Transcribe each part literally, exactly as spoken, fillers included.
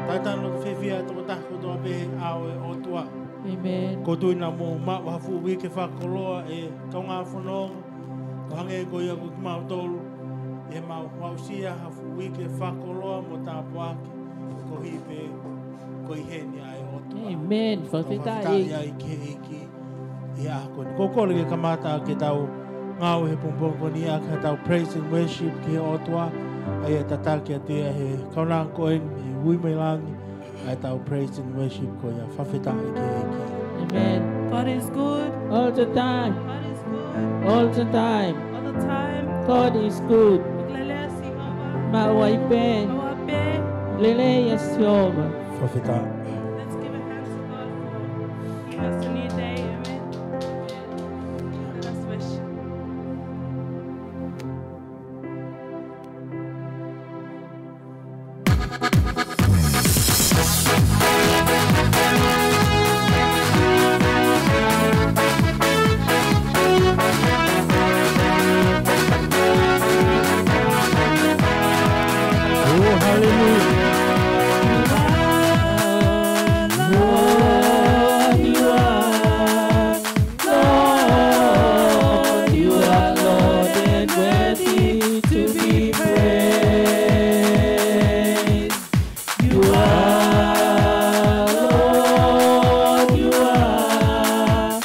Taitano ke fiefia e tokotaha kotoa pē he ʻao ʻo e ʻOtua. Amen. ʻOku ou tui naʻa mou maʻu ha fuʻu uike fakakoloa ʻe kaungā fononga, ʻo hangē ko ia ko kimautolu, ʻi heʻemau aʻusia ha fuʻu uike fakakoloa mo tāpuaki, koeʻuhi pē ko e ʻi heni ʻa e ʻOtua. Amen. Fakafetaʻi. Fakafetaʻi ai ki he ʻEiki ʻi he ʻaho ko eni. Ko e kole ke kamata ke tau ngāue he pongipongi ko eni ʻaki haʻatau praise and worship ki he ʻOtua, ʻa ia ʻe tataki atu ia ʻe he kaunanga ko eni, ʻe Ui Mailangi, ʻa ʻetau praise and worship ko ia. Fakafetaʻi ki he ʻEiki. Amen. God is good. All the time. God is good. All the time. All the time. God is good. Lelei ʻa Sihova. Maʻu ai pē. Maʻu ai pē. Lelei ʻa Sihova. Fakafetaʻi. Let's give a hand to God for giving us a new day. Amen. Let us worship. Oh, hallelujah. Lord, you are Lord, you are Lord and worthy to be praised. You are Lord, you are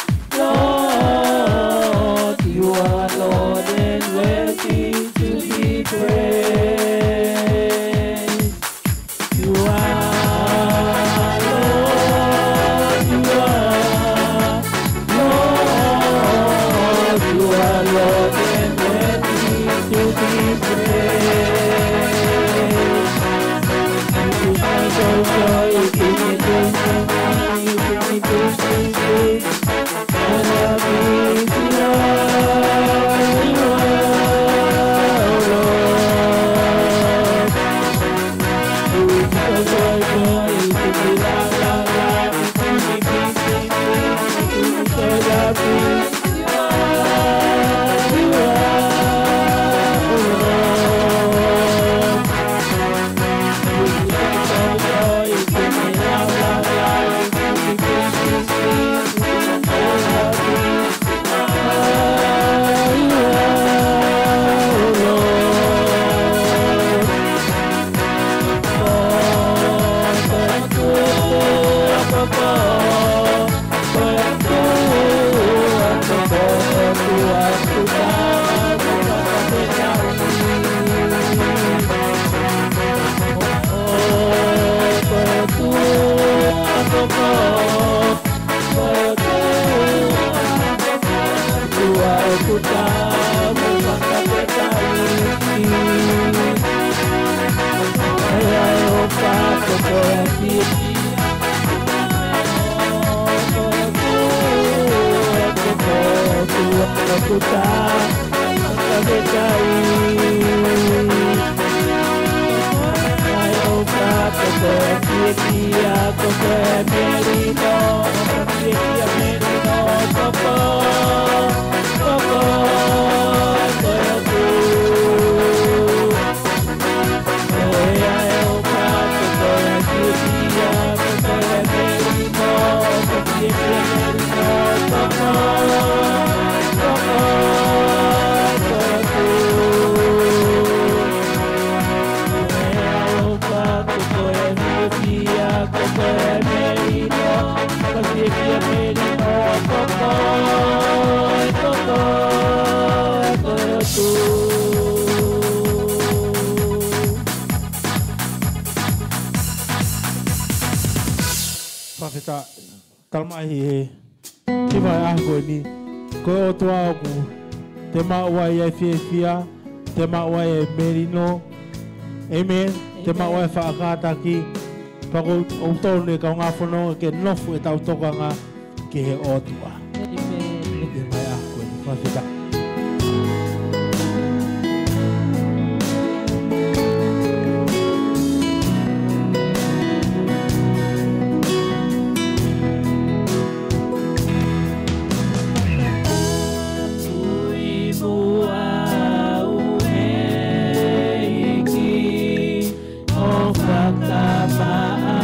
Lord, you are Lord and worthy to be praised. You are Lord, you are Lord, you are Lord and worthy to be praised. You are so joy, you give me joy, you give me peace, peace, peace. Fakafetaʻi. Talamai ʻe he hiva ʻo e ʻaho ko eni, ko e ʻOtua ʻoku te maʻu ai ʻa e fiefia, te maʻu ai ʻa e melino. Amen. Te maʻu ai ʻa e faʻa kātaki. Pea ʻoku totonu ʻe kaungā fononga ke nofo ʻetau tokanga ki he ʻOtua. Amen. ʻI he ʻaho ko eni. Fakafetaʻi. Tui muʻa au ʻEiki, ʻo fakamaʻa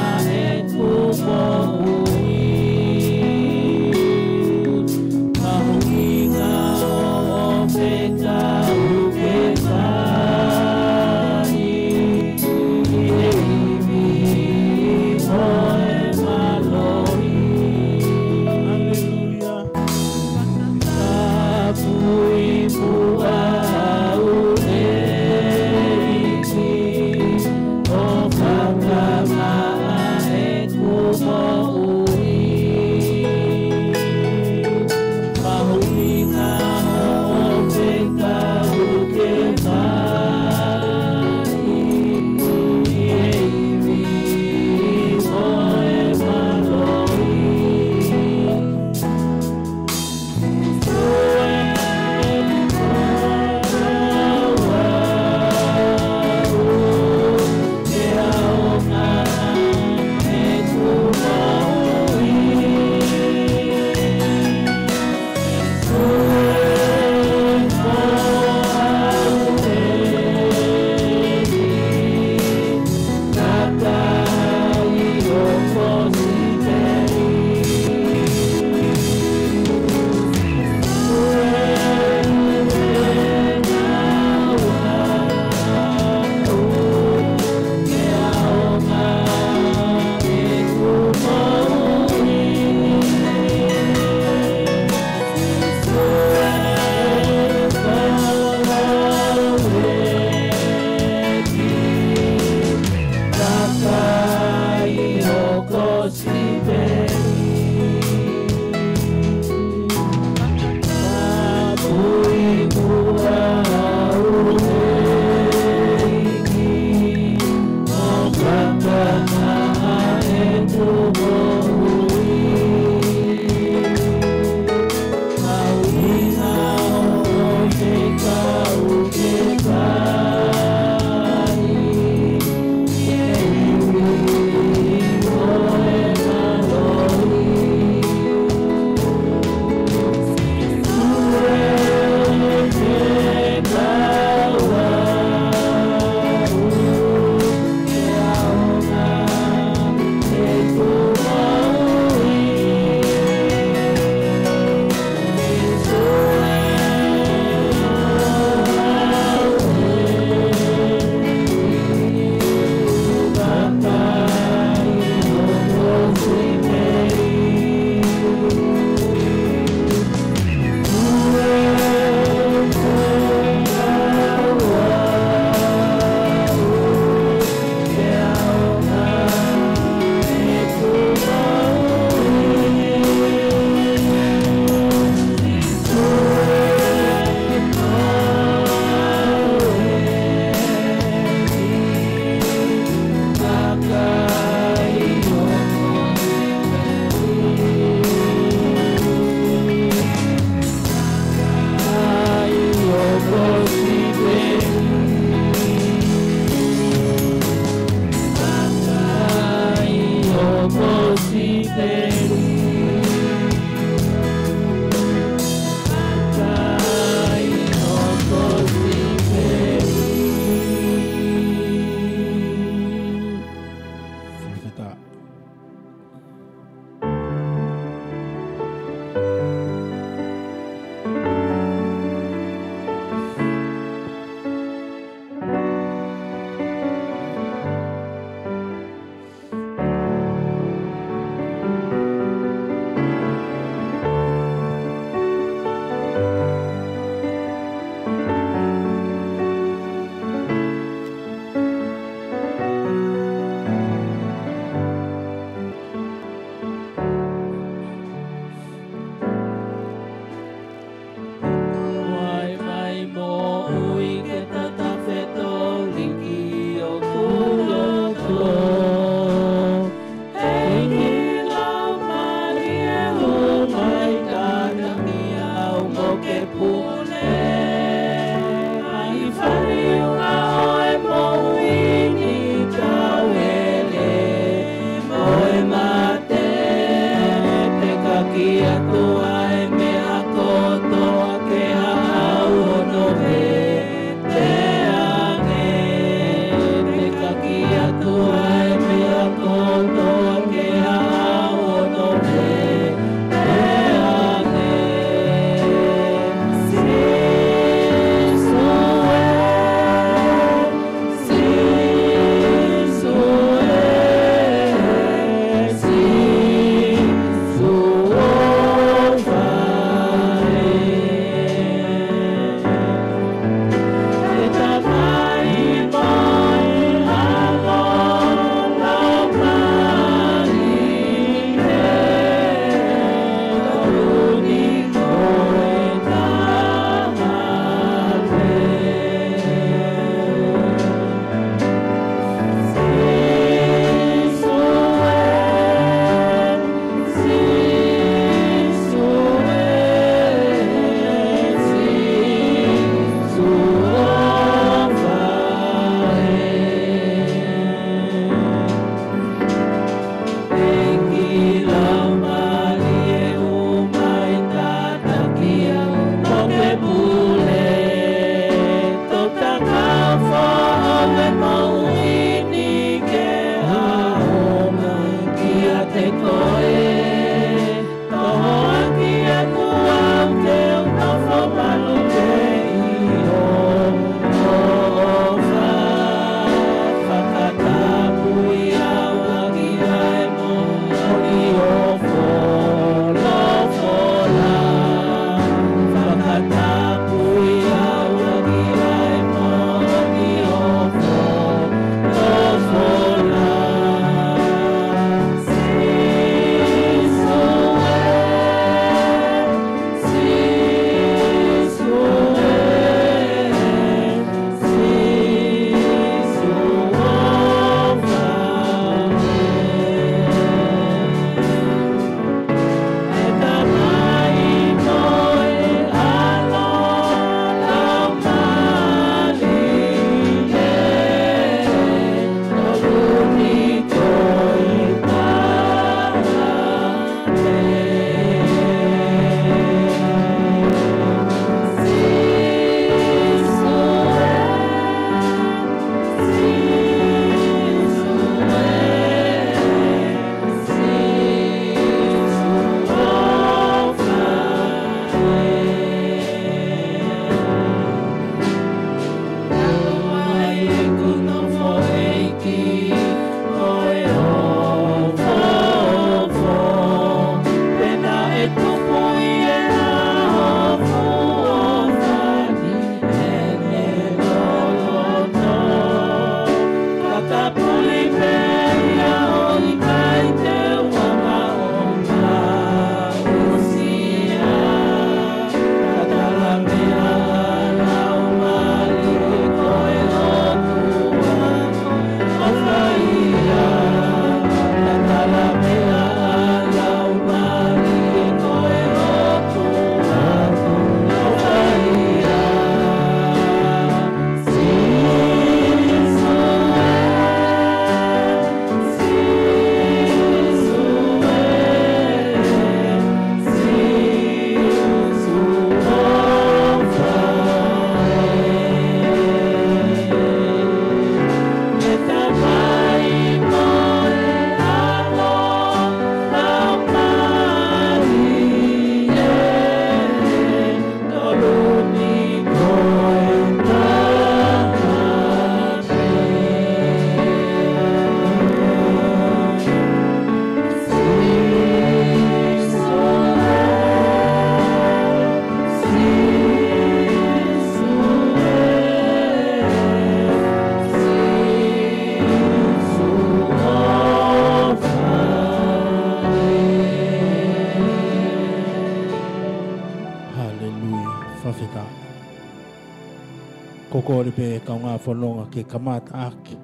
Kole pē kaungā fononga ke kamata ʻaki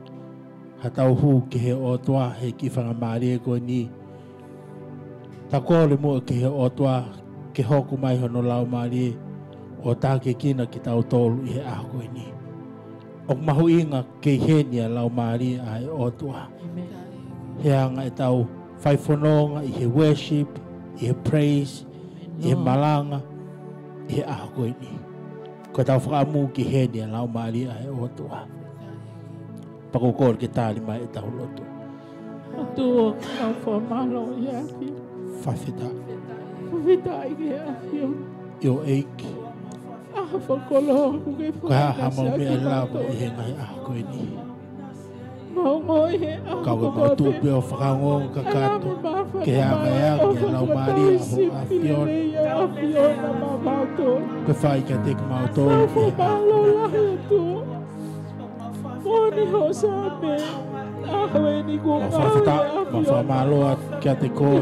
ha tau hū ki he ʻOtua he kiʻi faingamālie ko eni. Tau kole muʻa ki he ʻOtua ke hoko mai hono Laumālie ʻo tākiekina kitautolu ʻi he ʻaho ko eni. ʻOku mahuʻinga ke ʻi heni ʻa e Laumālie ʻa e ʻOtua. He anga ʻetau fai fononga ʻi he worship, ʻi he praise, ʻi he malanga, ʻi he ʻaho ko eni. Ko ʻetau fakaʻamu ke ʻi heni ʻa e Laumālie ʻa e ʻOtua. Pea ʻoku ou kole ke tali mai ʻetau lotu. ʻOtua, ʻoku mau fakamālō ʻi he ʻaho ni. Fakafetaʻi. Fakafetaʻi ki he ʻAfiona. ʻIo ʻEiki. ʻA e fakakoloa kuo ke fai. Ko e hā ha mau meʻa ʻe lava ʻi he ngaahi ʻaho ko eni. Mau ongoʻi he ʻaho ko ē. Kau ke mau tuʻu pē ʻo fakaongo kakato ki he anga e ʻa e Laumālie ʻa ho ʻAfiona. Ke fai kiate kimautolu ʻi he ʻaho ko eni. Mau fakafetaʻi, mau fakamālō atu kiate koe.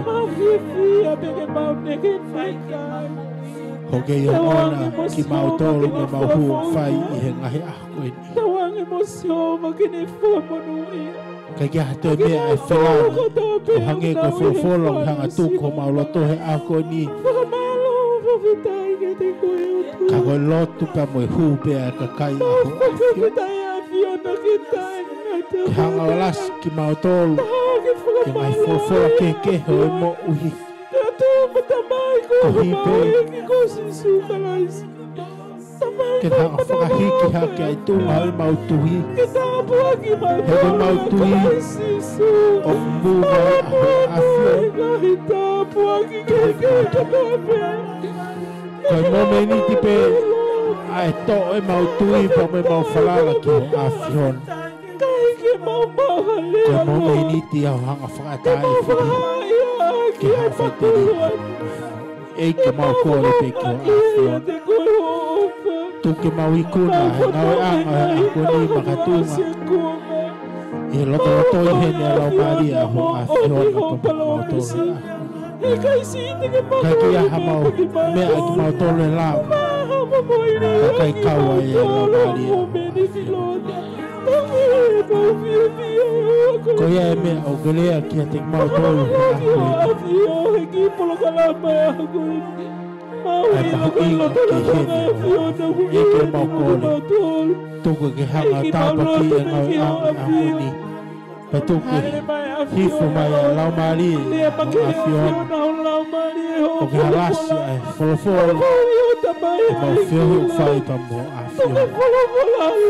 Hoʻo kei ongona kimautolu mo ʻemau hū ʻoku fai ʻi he ngaahi ʻaho ko eni. Tauange mo Sihova ke ne fakamonūʻia. ʻIkai ke ʻi ai ha toe meʻa ʻe felangi ʻo hangē ko e folofola ʻoku hanga tuku homau loto he ʻaho ko eni. Fakamālō, fakafetaʻi kiate koe ʻOtua. Ka ko e lotu pea mo e hū pē ʻa e kakai ʻa ho ʻAfiona. Fakafetaʻi ʻAfiona ke taʻengata. Ke hanga ʻo lasi kimautolu ʻi he ngaahi folofola kehekehe ʻo e moʻui. Pea tō mo Tamai ko homau ʻEiki ko Sīsū Kalaisi. Ke hanga ʻo fakahiki hake ʻa e tuʻunga ʻo ʻemau tui. He ko ʻemau tui ʻoku mou ʻa ho ʻAfiona. Ko e momeniti pē ʻa e toʻo ʻemau tui pea mo ʻemau falala ki ho ʻAfiona. Ko e momeniti ʻa hoʻo hanga ʻo fakaʻatā e fili ke hanga ʻo fai tēlī. ʻEiki, mau kole pē ki ho ʻAfiona. Tuku ke mau ikuna he ngāueʻanga ʻo e ʻaho ko eni makatuʻunga ʻi he lotolotoʻi heni ʻa e Laumālie ʻa ho ʻAfiona ko kimautolu. ʻIkai ke ʻi ai ha mau meʻa ʻa kimautolu ʻe lava. Ka ʻikai kau ai ʻa e Laumālie ʻa ho ʻAfiona. Ko ia e meʻa ʻoku ke lea kiate kimautolu he ʻaho ko eni. ʻA e mahuʻinga ke ʻi heni ʻa ho ʻAfiona. ʻEiki, mau kole, tuku ke hanga ʻo tāpuakiʻi e ngāueʻanga ʻo e ʻaho ni. Pea tuku ke hifo mai ʻa e Laumālie ʻa ho ʻAfiona ʻo ke halasi ʻa e folofola ʻemau feohi ʻoku fai pea mo ho ʻAfiona. Pea mau hanga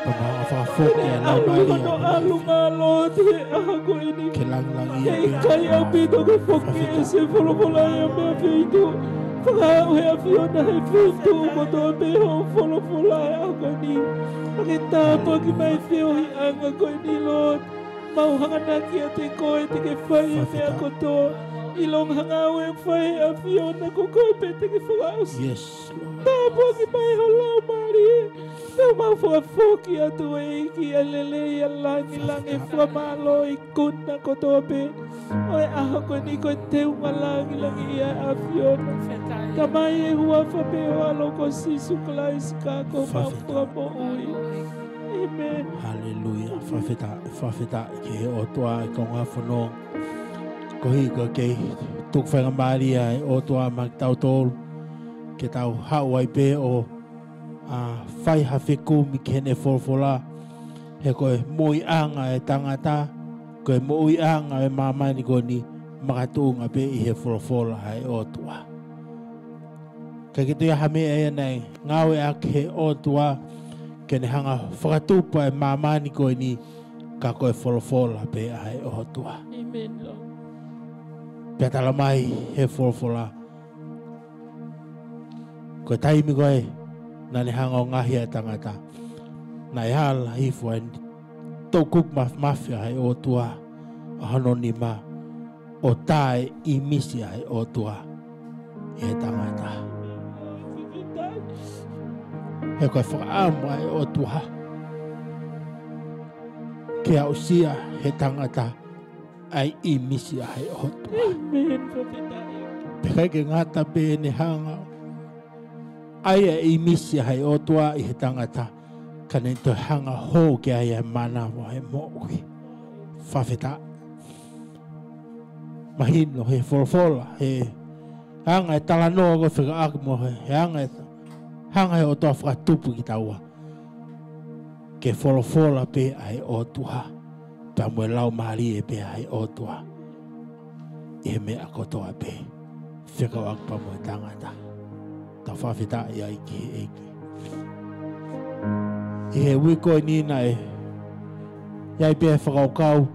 ʻo fakafoki ʻa e Laumālie ʻa ho ʻAfiona ke langilangiʻia pē. ʻIkai ʻaupito ke foki ʻe se folofola ia mei he feituʻu. Fakahā ʻe he ʻAfiona he feituʻu kotoa pē hoʻo folofola he ʻaho ko eni. Pea ke tāpuakiʻi mai e feohiʻanga ko eni, Lord. Mau hanganaki kiate koe te ke fai e meʻa kotoa. ʻIlonga ha ngāue ʻoku fai ʻe he ʻAfiona, ko koe pē te ke fakaʻosi. Yes, Lord. Tāpuakiʻi mai ho Laumālie. Pea mau fakafoki atu, ʻEiki, ʻa e lelei, ʻa e lāngilangi, fakamālō, ikuna kotoa pē ʻo e ʻaho ko eni ko e teunga lāngilangiʻia ʻa e ʻAfiona. Tamai, ʻi he huafa pē ho ʻAlo ko Sīsū Kalaisi ko homau Fakamoʻui. ʻĒmeni. Haleluia. Fakafetaʻi, fakafetaʻi ki he ʻOtua ʻi he kaungā fononga. Koeʻuhi ko e kei tuku faingamālie ʻa e ʻOtua maʻa kitautolu ke tau haʻu ai pē ʻo ʻa, fai ha fekumi ki heʻene folofola, he ko e moʻuiʻanga ʻo e tangata, ko e moʻuiʻanga ʻo e māmani ko eni, makatuʻunga pē ʻi he folofola ʻa e ʻOtua. ʻIkai ke toe ʻi ai ha meʻa ia naʻe ngāueʻaki ʻe he ʻOtua ke ne hanga ʻo fakatupu ʻa e māmani ko eni, ka ko e folofola pē ʻa e ʻOtua. ʻĒmeni, Lord. Pea tala mai ʻe he folofola, ko e taimi ko ē naʻa ne hanga ʻo ngaohi ʻa e tangata, naʻe ala hifo ʻa e toʻukupu māfimafi ʻa e ʻOtua ʻa hono nima, ʻo tā e ʻīmisi ʻa e ʻOtua ʻi he tangata. He ko e fakaʻamu ʻa e ʻOtua ke aʻusia ʻe he tangata ʻa e ʻīmisi ʻa e ʻOtua. ʻĒmeni, fakafetaʻi. Pea ʻikai ke ngata pē ʻene hanga ʻo ʻai ʻa e ʻīmisi ʻa e ʻOtua ʻi he tangata, Ka ne toe hanga ʻo hoko ki ai ʻa e mānava ʻo e moʻui. Fakafetaʻi. Mahino he folofola, he anga e talanoa ko e fekauʻaki mo he, he anga e, hanga he ʻOtua ʻo fakatupu kitaua. Ke folofola pē ʻa e ʻOtua, pea mo e Laumālie pē ʻa e ʻOtua ʻi he meʻa kotoa pē, fekauʻaki pea mo e tangata. Tau fakafetaʻi ai ki he ʻEiki. ʻI he uike ko eni naʻe ʻi ai pē ʻa e fakakaukau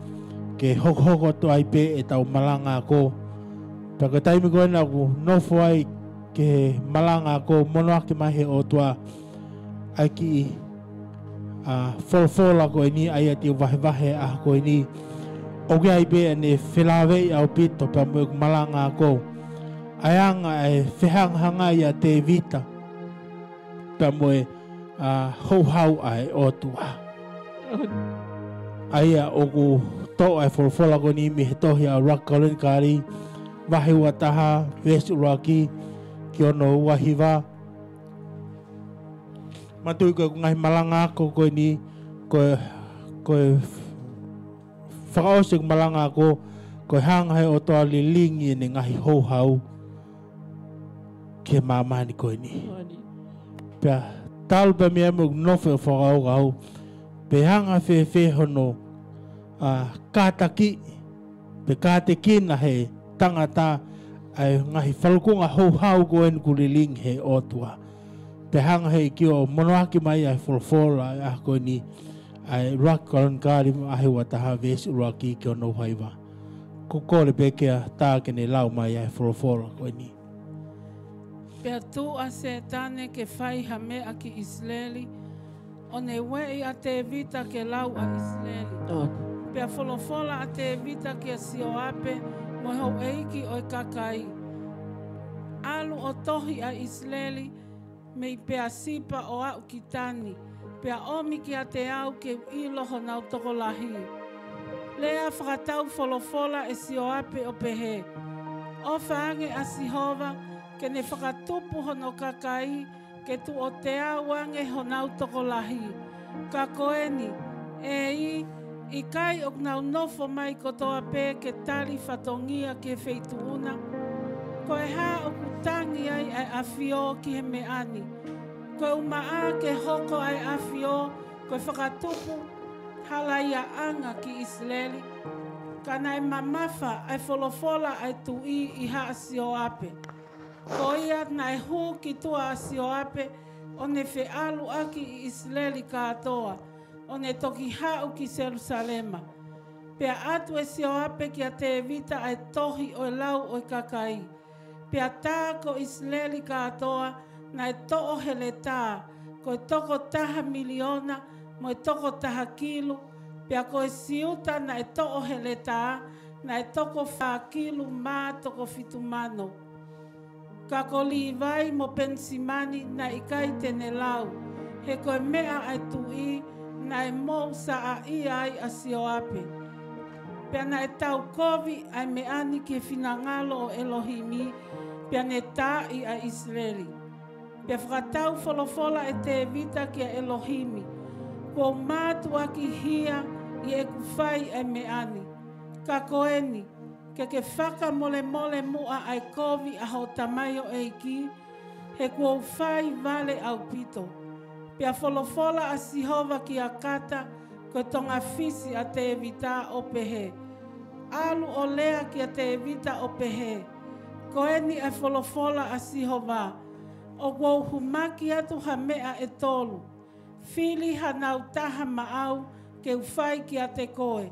ke hokohoko atu ai pē ʻetau malanga ako. Pea ko e taimi ko ena ʻoku nofo ai ki he malanga ako, monoʻaki mai he ʻOtua ʻa e kiʻi, ʻa, folofola ko eni, ʻa ia te u vahevahe ʻaho ko eni. ʻOku ʻi ai pē ʻene felāveʻi ʻaupito pea mo ʻeku malanga ako. ʻA e anga ʻa e fehangahangai ʻa Tēvita pea mo e, ʻa, houhau ʻa e ʻOtua. ʻA ia ʻoku toʻo ʻa e folofola ko eni mei he tohi ʻa ʻUluaki Kalonikali, vahe ua taha, veesi ʻuluaki ki hono ua hiva. Manatuʻi ko ʻeku ngaahi malanga ako ko eni, ko e, ko e fakaʻosi ʻeku malanga ako, ko e hanga he ʻOtua ʻo lilingi ʻene ngaahi houhau ki he māmani ko eni. Māmani. Pea talu pē mei ai mo ʻeku nofo ʻo fakakaukau, pe hanga fēfē hono, ʻa, kātaki, pe kātekina he tangata ʻa e ngaahi falukunga houhau ko eni kuo lilingi he ʻOtua. Pea hanga he ʻEiki ʻo monoʻaki mai ʻa e folofola ʻa e ʻaho ko eni, ʻa e ʻUluaki Kalonikali vahe ua taha veesi ʻuluaki ki hono ua hiva. Ko e kole pē kia Tā ke ne lau mai ʻa e folofola ko eni. Pea tuʻu ʻa Sētane ke fai ha meʻa ki ʻIsileli, ʻo ne ueʻi ʻa Tēvita ke lau ʻa ʻIsileli. ʻOi. Pea folofola ʻa Tēvita kia Sioape mo e houʻeiki ʻo e kakai, ʻAlu ʻo tohi ʻa ʻIsileli mei Peasipa ʻo aʻu ki Tani, pea ʻomi kiate au ke u ʻilo honau tokolahi. Lea fakataufolofola ʻe Sioape ʻo pehē, ʻOfa ange ʻa Sihova ke ne fakatupu hono kakai, ke tuʻo teau ange honau tokolahi. Ka ko eni, ʻEiki, ʻikai ʻoku nau nofo mai kotoa pē ke tali fatongia ki he feituʻu na? Ko e hā ʻoku tangi ai ʻa e ʻAfio ki he meʻa ni? Ko e ʻumaʻā ke hoko ʻa e ʻAfio ko e fakatupu halaiaʻanga ki ʻIsileli? Ka naʻe mamafa ʻa e folofola ʻa e tuʻi ʻi haʻa Sioape. Ko ia naʻe hū ki tuʻa ʻa Sioape, ʻo ne feʻaluʻaki ʻi ʻIsileli kātoa, ʻo ne toki haʻu ki Selusalema. Pea ʻatu ʻe Sioape kia Tēvita ʻa e tohi ʻo e lau ʻo e kakai. Pea tā ko ʻIsileli kātoa naʻe toʻo heletā, ko e toko taha miliona mo e toko taha kilu, pea ko e Siuta naʻe toʻo heletā, naʻe toko fā kilu mā toko fitu mano. Ka ko Līvai mo Penisimani naʻe ʻikai te ne lau, he ko e meʻa ʻa e tuʻi naʻe mou sāʻia ai ʻa Sioape. Pea naʻe taukovi ʻa e meʻa ni ki he finangalo ʻo ʻElohimi, pea ne taaʻi ʻa ʻIsileli. Pea fakataufolofola ʻe Tēvita kia ʻElohimi, Kuo u mātuʻaki hia ʻi heʻeku fai ʻa e meʻa ni. Ka ko eni, ke ke fakamolemole muʻa ʻa e kovi ʻa hoʻo tamaioʻeiki, he kuo u fai vale ʻaupito. Pea folofola ʻa Sihova kia Kata, ko e tongafisi ʻa Tēvita, ʻo pehē, ʻAlu ʻo lea kia Tēvita ʻo pehē, Ko eni ʻa e folofola ʻa Sihova, ʻOku ou humaki atu ha meʻa ʻe tolu. Fili hanau taha maʻau ke u fai kiate koe.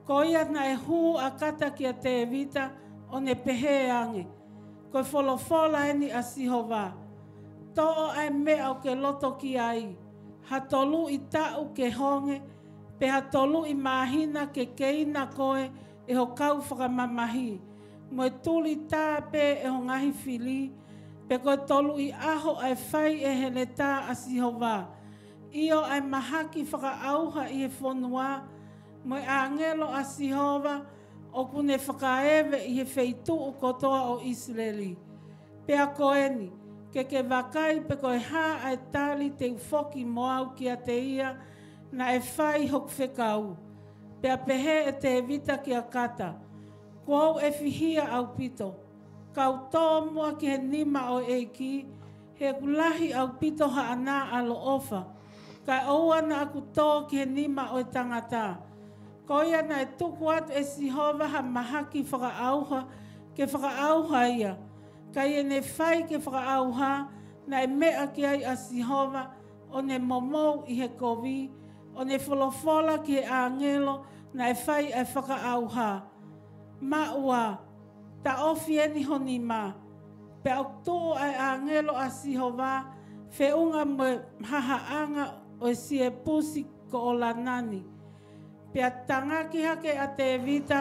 Ko ia naʻe hū ʻa Kata kia Tēvita, ʻo ne pehē ange, Ko e folofola eni ʻa Sihova, Toʻo ʻa e meʻa ʻoku ke loto ki ai, ha toluʻi taʻu ke honge, pe ha toluʻi māhina ke keina koe ʻe ho kau fakamamahi, mo e tuli tā pē ʻe ho ngaahi fili, pe ko e toluʻi ʻaho ʻa e fai ʻe he heletā ʻa Sihova, ʻio ʻa e mahaki fakaʻauha ʻi he fonua, mo e ʻāngelo ʻa Sihova ʻoku ne fakaeve ʻi he feituʻu kotoa ʻo ʻIsileli. Pea ko eni, ke ke vakai pe ko e hā ʻa e tali te u foki mo au kiate ia naʻe fai hoku fekau. Pea pehē ʻe Tēvita kia Kata, kuo u ʻefihia ʻaupito, kau tō muʻa ki he nima ʻo e ʻEiki, he ʻoku lahi ʻaupito haʻana ʻaloʻofa, kae ʻoua naʻa ku tō ki he nima ʻo e tangata. Ko ia naʻe tuku atu ʻe Sihova ha mahaki fakaʻauha ke fakaʻauha ia. Ka ʻi heʻene fai ke fakaʻauha, naʻe meʻa ki ai ʻa Sihova, ʻo ne momou ʻi he kovi, ʻo ne folofola ki he ʻāngelo naʻe fai ʻa e fakaʻauha, Maʻu ā, taʻofi eni ho nima. Pea ʻoku tuʻu ʻa e ʻāngelo ʻa Sihova feʻunga mo e hahaʻanga ʻo e siepusi ko ʻOlanani. Pea tangaki hake ʻa Tēvita,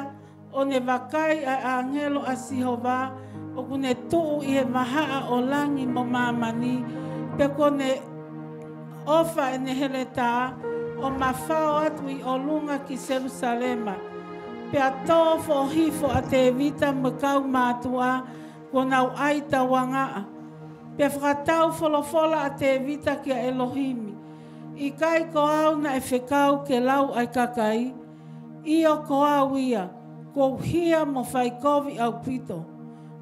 ʻo ne vakai ʻa e ʻāngelo ʻa Sihova, ʻoku ne tuʻu ʻi he vahaʻa ʻo langi mo māmani, pea kuo ne ʻofa ʻene heletā, ʻo mafao atu ʻi ʻolunga ki Selusalema. Pea tō foʻohifo ʻa Tēvita mo e kau mātuʻa kuo nau ʻai tauangaʻa. Pea fakatau folofola ʻa Tēvita kia ʻElohimi, ʻIkai ko au naʻe fekau ke lau ʻa e kakai? ʻIo, ko au ia, kuo u hia mo faikovi ʻaupito.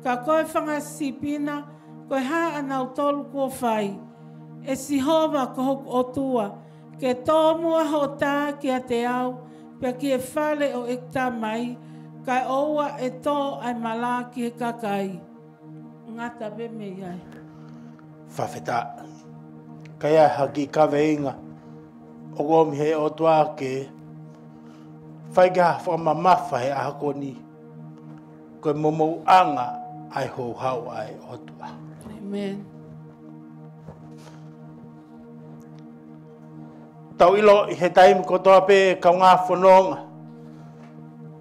Ka ko e fanga sipi na, ko e hā ʻanautolu kuo fai? ʻE Sihova ko hoku ʻOtua, ke tō muʻa hoʻo tā kiate au, pea ki he fale ʻo ʻeku tamai, kae ʻoua ʻe tō ʻa e mala ki he kakai. Ngata pē mei ai. Fakafetaʻi. Ka ʻi ai ha kiʻi kaveinga ʻoku ʻomi he ʻOtua ke fai ke ha fakamamafa he ʻaho ko eni, ko e momouʻanga ʻa e houhau ʻa e ʻOtua. Amen. Tau ʻilo ʻi he taimi kotoa pē, kaungā fononga,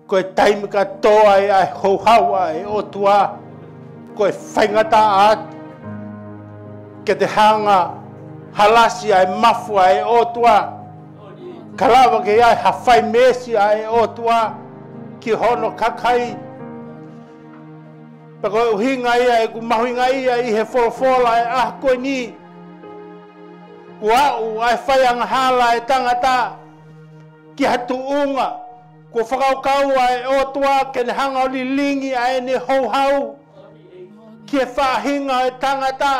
ko e taimi ka tō ai ʻa e houhau ʻa e ʻOtua, ko e faingataʻa atu ke te hanga halasi ʻa e mafu ʻa e ʻOtua. Ka lava ke ʻi ai ha fai meesi ʻa e ʻOtua ki hono kakai. Pea ko e ʻuhinga ia ʻeku mahuʻingaʻia ʻi he folofola ʻa e ʻaho ko eni. Kuo aʻu ʻa e fai angahala ʻa e tangata ki ha tuʻunga kuo fakakaukau ʻa e ʻOtua ke ne hanga ʻo lilingi ʻa ʻene houhau ki he faʻahinga ʻo e tangata.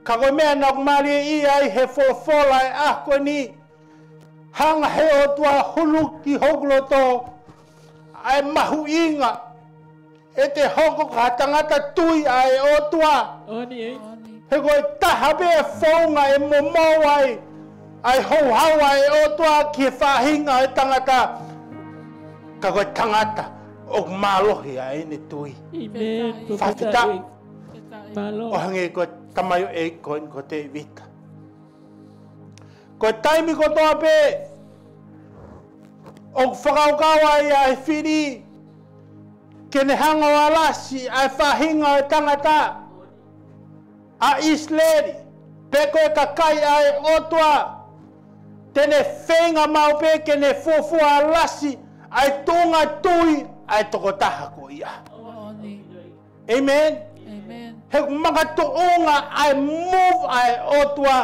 Ka ko e meʻa naʻa ku mālieʻia ai he folofola ʻa e ʻaho ko eni, hanga he ʻOtua huluki hoku loto ʻa e mahuʻinga ʻete hoko ko ha tangata tui ʻa e ʻOtua. Oni ē. He ko e taha pē ʻa e founga ʻe momou ai ʻa e houhau ʻa e ʻOtua ki he faʻahinga ʻo e tangata, ka ko e tangata ʻoku mālohi ʻa ʻene tui. Amen. Fakafetaʻi. Mālō. ʻO hangē ko e tamaioʻeiki ko eni ko Tēvita. Ko e taimi kotoa pē ʻoku fakakaukau ai ʻa e fili ke ne hanga ʻo alasi ʻa e faʻahinga ʻo e tangata ʻa ʻIsileli, pe ko e kakai ʻa e ʻOtua, te ne feinga maʻu pē ke ne fuofua alasi ʻa e tuʻunga tui ʻa e tokotaha ko ia. Amen. Amen. He ʻoku makatuʻunga ʻa e move ʻa e ʻOtua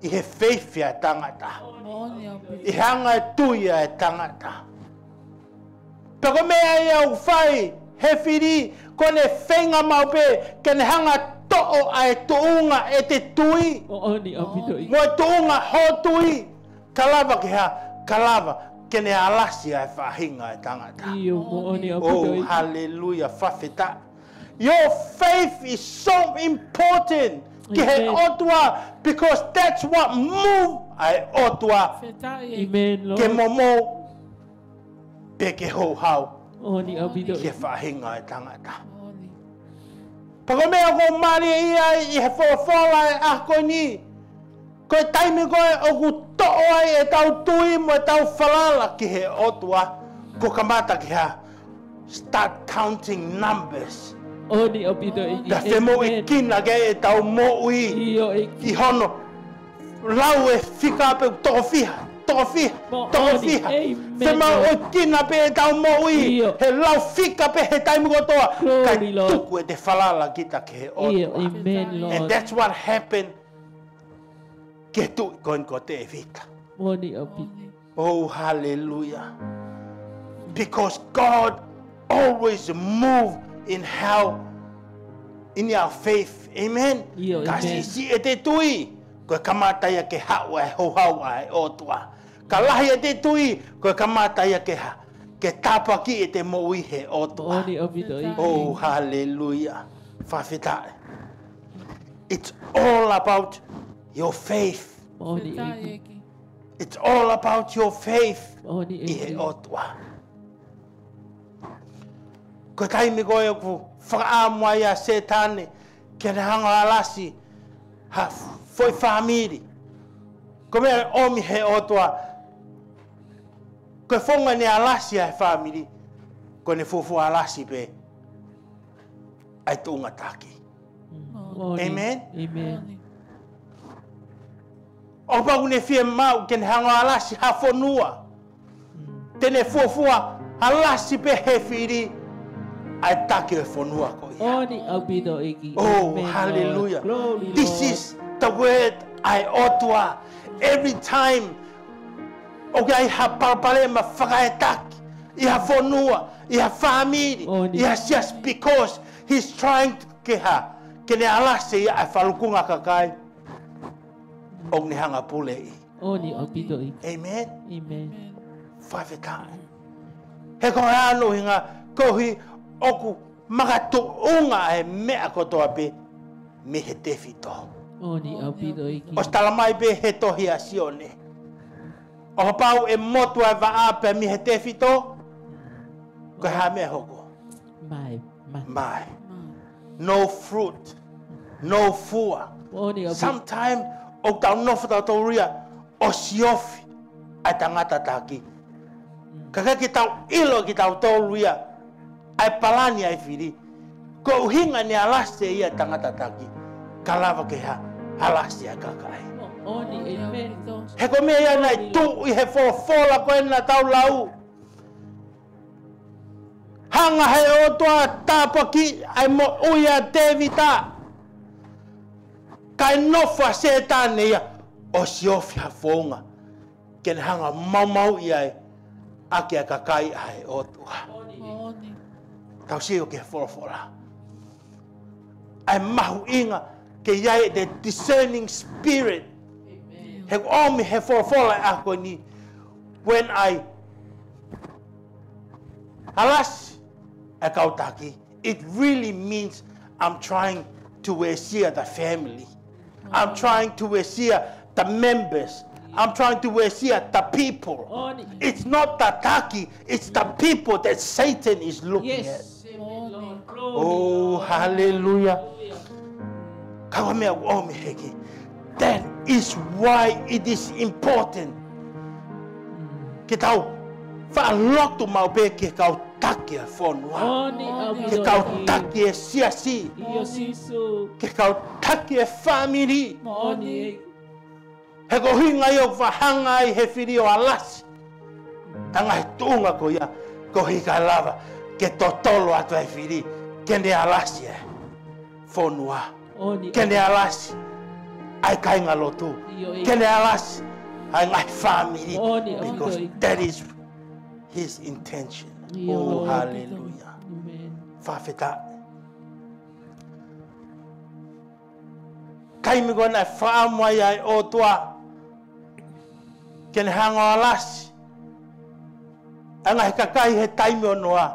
ʻi he faith ʻa e tangata. Moʻoni ʻaupito. ʻI he anga e tui ʻa e tangata. Pea ko e meʻa ia ʻoku fai he fili, ko ʻene feinga maʻu pē ke ne hanga toʻo ʻa e tuʻunga ʻete tui. Moʻoni ʻaupito ʻEiki. Mo e tuʻunga hoʻo tui. Ka lava ke hā, ka lava ke ne alasi ʻa e faʻahinga ʻo e tangata. ʻIo, moʻoni ʻaupito ʻEiki. Oh, hallelujah, fakafetaʻi. Your faith is so important ki he ʻOtua, because that's what move ʻa e ʻOtua ke momou pe ke houhau ki he faʻahinga ʻo e tangata. Pea ko e meʻa ʻoku mālieʻia ai ʻi he folofola ʻa e ʻaho ko eni, ko e taimi ko ē ʻoku toʻo ai ʻetau tui mo ʻetau falala ki he ʻOtua, kuo kamata ke hā, start counting numbers. Pea femoʻuekina ke ʻetau moʻui ʻi hono lau e fika pe ʻoku toko fiha. toko fiha, toko fiha. Fiemaʻu ʻo ʻikai ke pē tau moʻui he lau fika pē he taimi kotoa, kae tuku ʻete falala kita ki he ʻOtua. And that's what happened ki he tuʻi ko eni ko Tēvita. Oh, hallelujah. Because God always move in how, in our faith. Amen. Ka siʻisiʻi ʻete tui, ko e kamata ia ke haʻu ʻa e houhau ʻa e ʻOtua. Ka lahi ʻete tui, ko e kamata ia ke hā, ke tāpuakiʻi ʻete moʻui he ʻOtua. Oh, hallelujah. Fakafetaʻi. It's all about your faith. It's all about your faith ʻi he ʻOtua. Ko e taimi ko ē ʻoku fakaʻamu ai ʻa Sētane ke ne hanga ʻo alasi ha foʻi fāmili, ko e meʻa ʻomi he ʻOtua, ko e founga ne alasi ai e fāmili, ko ʻene fuofua alasi pē ʻa e tuʻunga taki. Amen. ʻO kapau ʻoku ne fiemaʻu ke ne hanga ʻo alasi ha fonua, te ne fuofua alasi pē he fili ʻa e taki ʻo e fonua ko ia. Oh, hallelujah. This is the word ʻa e ʻOtua. Every time ʻoku ʻi ai ha palopalema fakaetaki ʻi ha fonua, ʻi ha fāmili, ʻi ha siasi, because he's trying to ke hā, ke ne alasi ia ʻa e falukunga kakai ʻoku ne hanga puleʻi. Amen. Fakafetaʻi. He ko e hā hono ʻuhinga? Koeʻuhi ʻoku makatuʻunga ʻa e meʻa kotoa pē mei he tefito. ʻOsi talamai pē he tohi ʻa Sione, ʻo kapau ʻe motu ʻa e vaʻa pē mei he tefito, ko e hā e meʻa ʻe hoko? Mae. No fruit. No fua. Sometimes ʻoku tau nofo tautolu ia ʻo siofi ʻa e tangata taki, ka ʻikai ke tau ʻilo kitautolu ia ʻa e palani ʻa e fili. Ko e ʻuhinga ne alasi ia ʻa e tangata taki, ka lava ke hā, alasi ʻa e kakai. He ko e meʻa ia naʻe tuʻu ʻi he folofola ko ē naʻa tau lau. Hanga he ʻOtua ʻo tāpuakiʻi ʻa e moʻui ʻa Tēvita, kae nofo ʻa Sētane ia ʻo siofi ha founga ke ne hanga ʻo maumauʻi ai ʻaki ʻa e kakai ʻa e ʻOtua. Tau sio ki he folofola. ʻA e mahuʻinga ke ʻi ai ʻete discerning spirit. He ʻoku ʻomi he folofola ʻa e ʻaho ni, when I alasi ʻa e kau taki, it really means I'm trying to uesia the family. I'm trying to uesia the members. I'm trying to uesia the people. It's not the taki, it's the people that Satan is looking at. Oh, hallelujah. Ka ko e meʻa ʻoku ʻomi heki. That is why it is important ke tau faʻa lotu maʻu pē ki he kau taki ʻa e fonua, ki he kau taki ʻa e siasi, ki he kau taki ʻa e fāmili. He ko e ʻuhinga ia ʻoku faʻa hanga ai he fili ʻo alasi ʻa e ngaahi tuʻunga ko ia, koeʻuhi kae lava ke totolo atu ʻa e fili ke ne alasi ʻa e fonua, ke ne alasi ʻa e kāingalotu, ke ne alasi ʻa e ngaahi fāmili, because that is his intention. Oh, hallelujah. Fakafetaʻi. Taimi ko ē naʻe fakaʻamu ai ʻa e ʻOtua ke ne hanga ʻo alasi ʻa e ngaahi kakai he taimi ʻo Noa,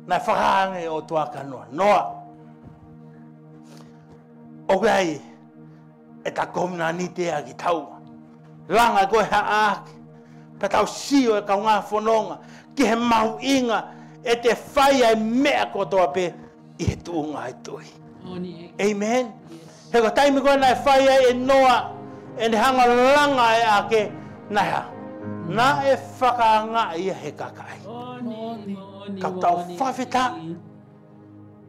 naʻe fakahā ange ʻe he ʻOtua kia Noa, Noa, ʻoku ʻi ai ʻeta kovinānite ʻa kitaua. Langa koe ha ʻaʻake, pea tau sio ʻe kaungā fononga ki he mahuʻinga ʻete fai ʻa e meʻa kotoa pē ʻi he tuʻunga ʻo e tui. Amen. He ko e taimi ko ē naʻe fai ai ʻe Noa ʻene hanga ʻo langa ʻa e ʻaʻake, naʻe hā? Naʻe fakaangaʻi ia he kakai. Ka tau fakafetaʻi.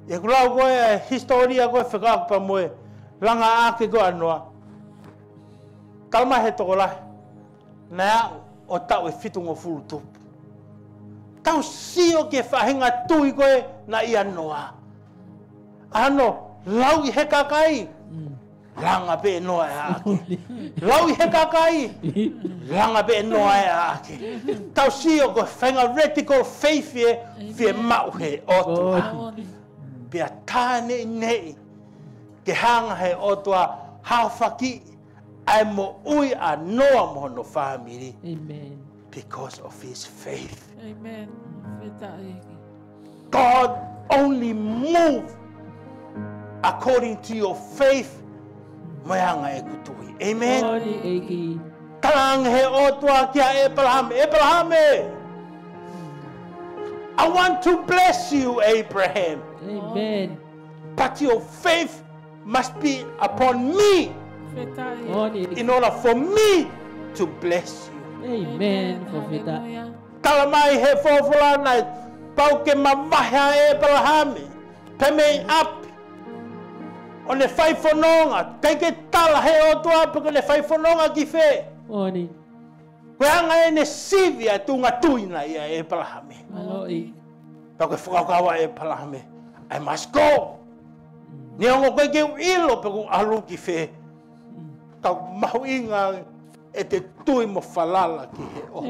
ʻI heʻeku lau ko ē ʻa e hisitōlia ko ē fekauʻaki pea mo e langa ʻaʻake ko ē ʻa Noa, talamai he tokolahi, naʻe aʻu ʻo taʻu ʻe fitungofulu tupu. Tau sio ki he faʻahinga tui ko ē naʻe ʻia Noa. ʻA hono lau ʻi he kakai, langa pē ʻe Noa ʻa e ʻaʻake. Lau ʻi he kakai, langa pē ʻe Noa ʻa e ʻaʻake. Tau sio ko e faʻahinga radical faith ē, fie maʻu he ʻOtua. Pea tā neʻineʻi ke hanga he ʻOtua ʻo haofaki ʻa e moʻui ʻa Noa mo hono fāmili. Because of his faith. God only move according to your faith. Mo e anga ʻeku tui. Amen. Talaange he ʻOtua kia ʻEpalahame, ʻEpalahame, I want to bless you, Abraham. But your faith must be upon me in order for me to bless you. Tala mai he folofola naʻe pau ke mavahe ʻa ʻEpalahame pē mei ʻapi ʻo ne fai fononga, ʻikai ke tala he ʻOtua pe ko ʻene fai fononga ki fē. Ko e anga ʻene sivi ʻa e tuʻunga tui naʻe ʻia ʻEpalahame. Pea ko e fakakaukau ʻa ʻEpalahame, I must go. Neongo ʻoku ʻikai ke u ʻilo pe ʻoku ou ʻalu ki fē, ka ʻoku mahuʻinga ʻete tui mo falala ki he ʻOtua.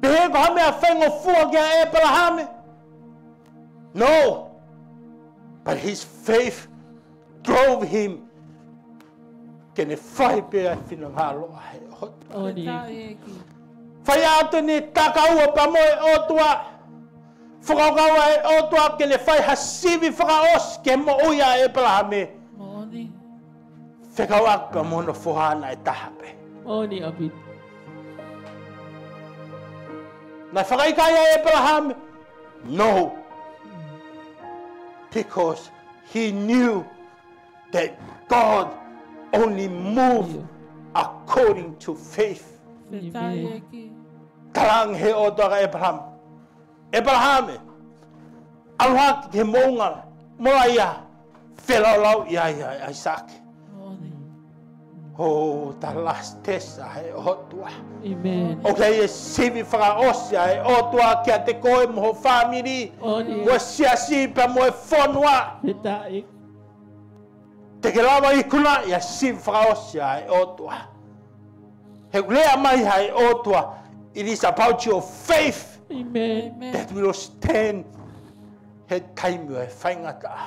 Pehē ko ha meʻa faingofua kia ʻEpalahame? No. But his faith drove him ke ne fai pē ʻa e finangalo ʻa e ʻOtua. Fai atu ʻene takaua pea mo e ʻOtua. Fakakaukau ʻa e ʻOtua ke ne fai ha sivi fakaʻosi ke moʻui ʻa ʻEpalahame. Fekauʻaki pea mo hono foha naʻe taha pē. Naʻe fakaʻikaiʻi ʻa ʻEpalahame? No. Because he knew that God only moved according to faith. Talaange he ʻOtua kia ʻEpalahame, ʻEpalahame, ʻalu hake ki he moʻunga Molaia, felaulau ʻi ai ʻa ʻAisake. Ho, ta lastesa he ʻOtua. ʻOku ʻi ai e sivi fakaʻosi ʻa e ʻOtua kiate koe mo ho fāmili, mo e siasi pea mo e fonua. Te ke lava ʻo ikunaʻi ʻa e sivi fakaʻosi ʻa e ʻOtua. He ʻoku lea mai ʻa e ʻOtua, it is about your faith that will stand he taimi ʻo e faingataʻa.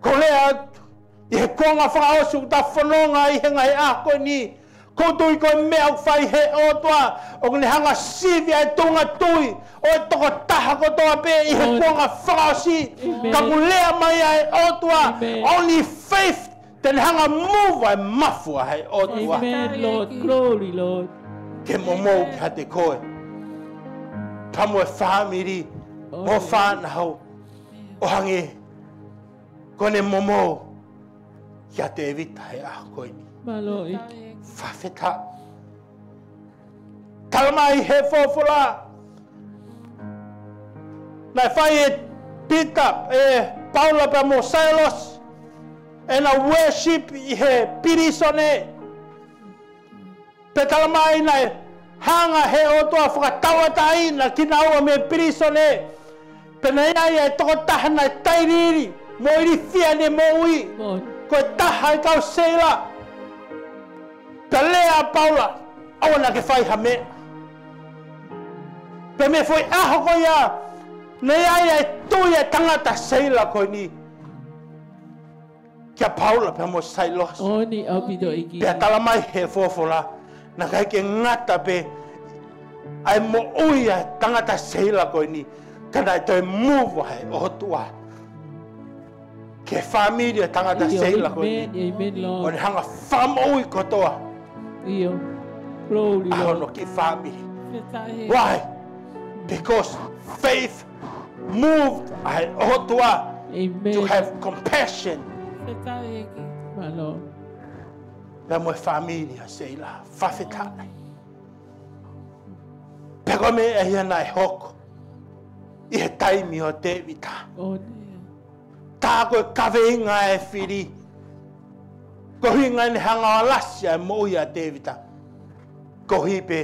Ko e lea atu, ʻi he kuonga fakaʻosi ʻoku ta fononga ai he ngaahi ʻaho ko eni, ʻoku ou tui ko e meʻa ʻoku fai he ʻOtua, ʻoku ne hanga sivi ʻa e tuʻunga tui ʻo e tokotaha kotoa pē ʻi he kuonga fakaʻosi. Ka ʻoku lea mai ʻa e ʻOtua, only faith te ne hanga move ʻa e mafu ʻa e ʻOtua. Ke momou kiate koe pea mo e fāmili, mo e fānau, ʻo hangē ko ʻene momou kia Tēvita he ʻaho ko eni. Fakafetaʻi. Tala mai he folofola, naʻe fai ʻe Pita, ʻe Paula pea mo Sailosi ʻenau worship ʻi he pilīsone. Pea tala mai naʻe hanga he ʻOtua ʻo fakatauʻatāinaʻi kinaua mei he pilīsone. Pea naʻe ʻi ai ʻa e tokotaha naʻe tailiili mo ilifia ʻene moʻui. Ko e taha ʻo e kau seila. Pea lea ʻa Paula, ʻoua naʻa ke fai ha meʻa. Pea mei he foʻi ʻaho ko ia, naʻe ʻi ai ʻa e tui ʻa e tangata seila ko eni kia Paula pea mo Sailosi. Pea tala mai he folofola, naʻe ʻikai ke ngata pē ʻa e moʻui ʻa e tangata seila ko eni, ka naʻe toe move ʻa e ʻOtua ki he fāmili ʻo e tangata seila ko eni, ʻo ne hanga fakamoʻui kotoa ʻa hono kiʻi fāmili. Why? Because faith moved ʻa e ʻOtua to have compassion pea mo e fāmili ʻa seila. Fakafetaʻi. Pea ko e meʻa ia naʻe hoko ʻi he taimi ʻo Tēvita. Tā ko e kaveinga ʻa e fili, Ko e ʻuhinga ʻene hanga ʻo alasi ʻa e moʻui ʻa Tēvita, koeʻuhi pē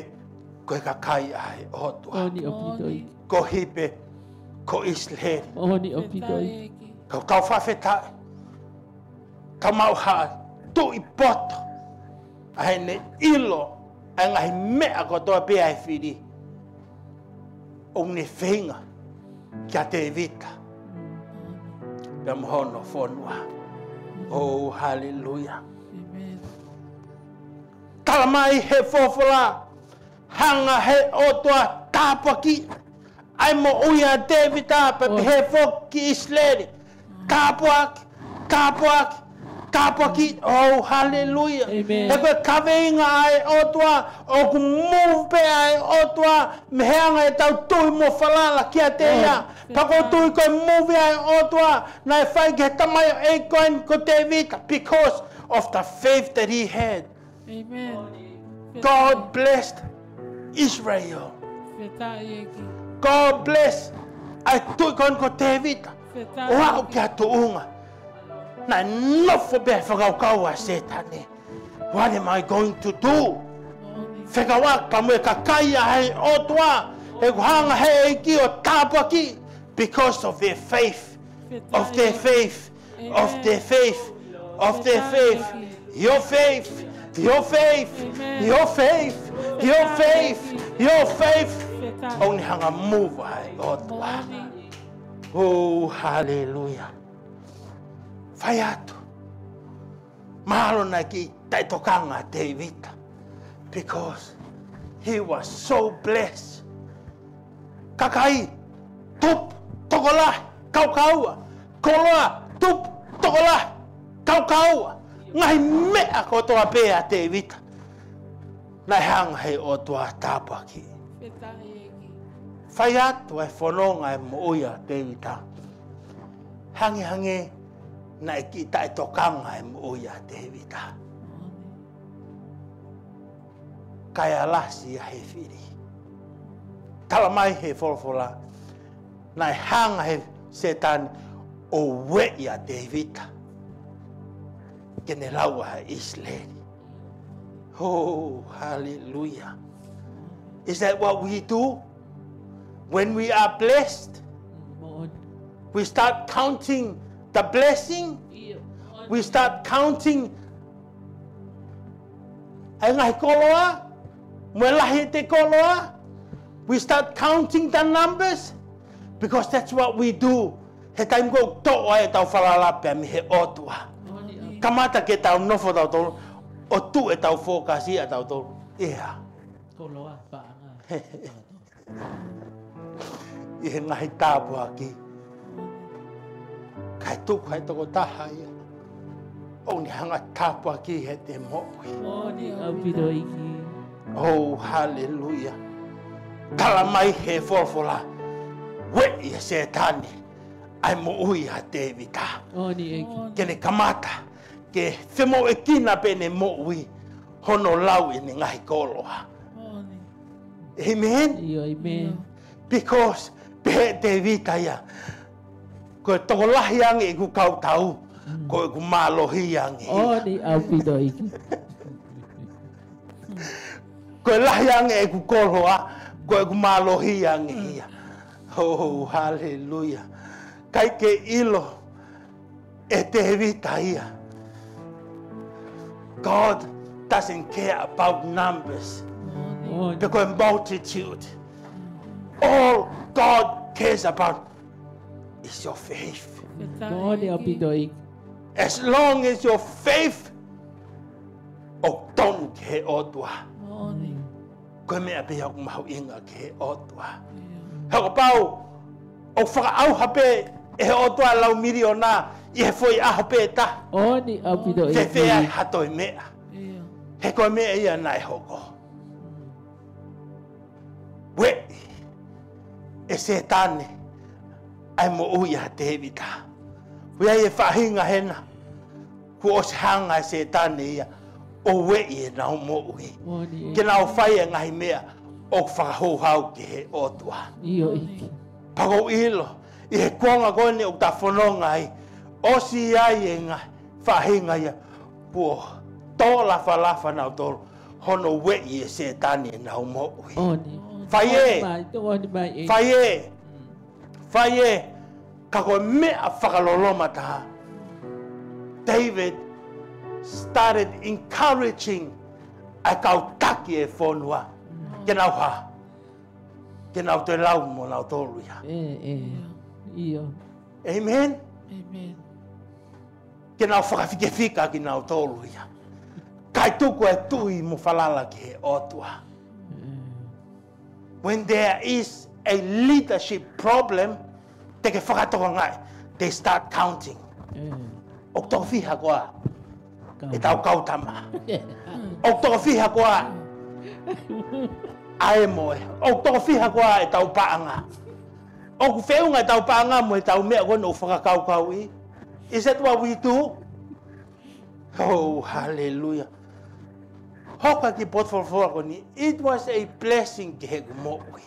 ko e kakai ʻa e ʻOtua. Moʻoni ʻaupito ʻEiki. Koeʻuhi pē ko ʻIsileli. Moʻoni ʻaupito ʻEiki. Ka ʻoku tau fakafetaʻi, tau maʻu ha Tuʻi poto, ʻa ʻene ʻilo ʻa e ngaahi meʻa kotoa pē ʻa e fili, ʻo ne feinga kia Tēvita pea mo hono fonua. Oh, hallelujah. Amen. Tala mai he folofola, hanga he ʻOtua tāpuakiʻi ʻa e moʻui ʻa Tēvita, pea pehē foki ki ʻIsileli. Tāpuaki, tāpuaki, tāpuaki. Oh, hallelujah. Amen. He ko e kaveinga ʻa e ʻOtua, ʻoku move pē ʻa e ʻOtua mei he anga ʻetau tui mo falala kiate ia. Pea ʻoku ou tui ko e move ʻa e ʻOtua naʻe fai ki he tamaioʻeiki ko eni ko Tēvita, because of the faith that he had. Amen. God blessed Israel. Fakafetaʻi ʻEiki. God bless ʻa e tuʻi ko eni ko Tēvita. Fakafetaʻi ʻEiki. ʻO aʻu ki ha tuʻunga naʻe nofo pē ʻa e fakakaukau ʻa Sētane. What am I going to do? Moʻoni. Fekauʻaki pea mo e kakai ʻa e ʻOtua, he kuo hanga he ʻEiki ʻo tāpuakiʻi because of their faith. Of their faith, of their faith, of their faith. Your faith, your faith, your faith, your faith, your faith. ʻOku ne hanga move ʻa e ʻOtua. Oh, hallelujah. Fai atu. Mahalo naʻe kiʻi taʻetokanga ʻa Tēvita, because he was so blessed. Kakai, tupu, tokolahi, kaukaua. Koloa, tupu, tokolahi, kaukaua. Ngaahi meʻa kotoa pē ʻa Tēvita naʻe hanga he ʻOtua tāpuakiʻi. Fakafetaʻi ʻEiki. Fai atu ʻa e fononga ʻa e moʻui ʻa Tēvita, hangehangē naʻe kiʻi taʻetokanga ʻa e moʻui ʻa Tēvita. Kae alasi ia he fili. Tala mai he folofola, naʻe hanga he Sētane ʻo ueʻi ʻa Tēvita ke ne lau ʻa ʻIsileli. Oh, hallelujah. Is that what we do? When we are blessed, we start counting the blessing. We start counting ʻa e ngaahi koloa, mo e lahi ʻete koloa. We start counting the numbers, because that's what we do. He taimi ko ē ʻoku toʻo ai ʻetau falala pea mei he ʻOtua, kamata ke tau nofo tautolu ʻo tuʻu ʻetau fokasi ʻatautolu ia. Koloa, paʻanga. ʻI he ngaahi tāpuaki. Kae tuku ʻa e tokotaha ia ʻoku ne hanga tāpuakiʻi ʻete moʻui. Moʻoni ʻaupito ʻEiki. Oh, hallelujah. Tala mai he folofola, ueʻi ʻe Sētane ʻa e moʻui ʻa Tēvita. Moʻoni ʻEiki. Ke ne kamata ke femoʻuekina pē ʻene moʻui hono lau ʻene ngaahi koloa. Moʻoni. Amen? ʻIo, amen. Because pehē ʻe Tēvita ia, ko e tokolahi ange ʻeku kau tau, ko ʻeku mālohi ange ia. Moʻoni ʻaupito ʻEiki. Ko e lahi ange ʻeku koloa, ko ʻeku mālohi ange ia. Oh, hallelujah. ʻIkai ke ʻilo ʻe Tēvita ia, God doesn't care about numbers. Moʻoni. Pe ko e multitude. All God cares about is your faith. Moʻoni ʻaupito ʻEiki. As long as your faith ʻoku tonu ki he ʻOtua, moʻoni, ko e meʻa pē ia ʻoku mahuʻinga ki he ʻOtua. ʻIo. He kapau ʻoku fakaʻauha pē ʻe he ʻOtua lau miliona ʻi he foʻi ʻaho pē taha, moʻoni ʻaupito ʻEiki, fēfē ai ha toe meʻa? ʻIo. He ko e meʻa ia naʻe hoko. Ueʻi ʻe Sētane ʻa e moʻui ʻa Tēvita. ʻOku ʻi ai e faʻahinga hena kuo ʻosi hanga ʻe Sētane ia ʻo ueʻi ʻenau moʻui, moʻoni ʻEiki, ke nau fai e ngaahi meʻa ʻoku fakahouhau ki he ʻOtua. ʻIo ʻEiki. Pea ʻoku ou ʻilo ʻi he kuonga ko eni ʻoku ta fononga ai, ʻosi ʻi ai e ngaahi faʻahinga ia kuo tō lafalafa nautolu hono ueʻi ʻe Sētane ʻenau moʻui. ʻOni. Fai ē. ʻOni mai, ʻoku ʻoni mai ē. Fai ē. Fai ē. Ka ko e meʻa fakaloloma taha, David started encouraging ʻa e kau taki ʻo e fonua ke nau hā, ke nau toe lau mo nautolu ia. ʻE, ʻe. ʻIo. Amen? Amen. Ke nau fakafikefika kinautolu ia. Kae tuku e tui mo falala ki he ʻOtua. When there is a leadership problem, te ke fakatokangaʻi, they start counting. ʻOku toko fiha koā ʻetau kau tama? ʻOku toko fiha koā ʻa e moe? ʻOku toko fiha koā ʻetau paʻanga? ʻOku feʻunga ʻetau paʻanga mo ʻetau meʻa ko eni ʻoku fakakaukauʻi? Is that what we do? Oh, hallelujah. Hoko ki he potu folofola ko eni, it was a blessing ki heʻeku moʻui.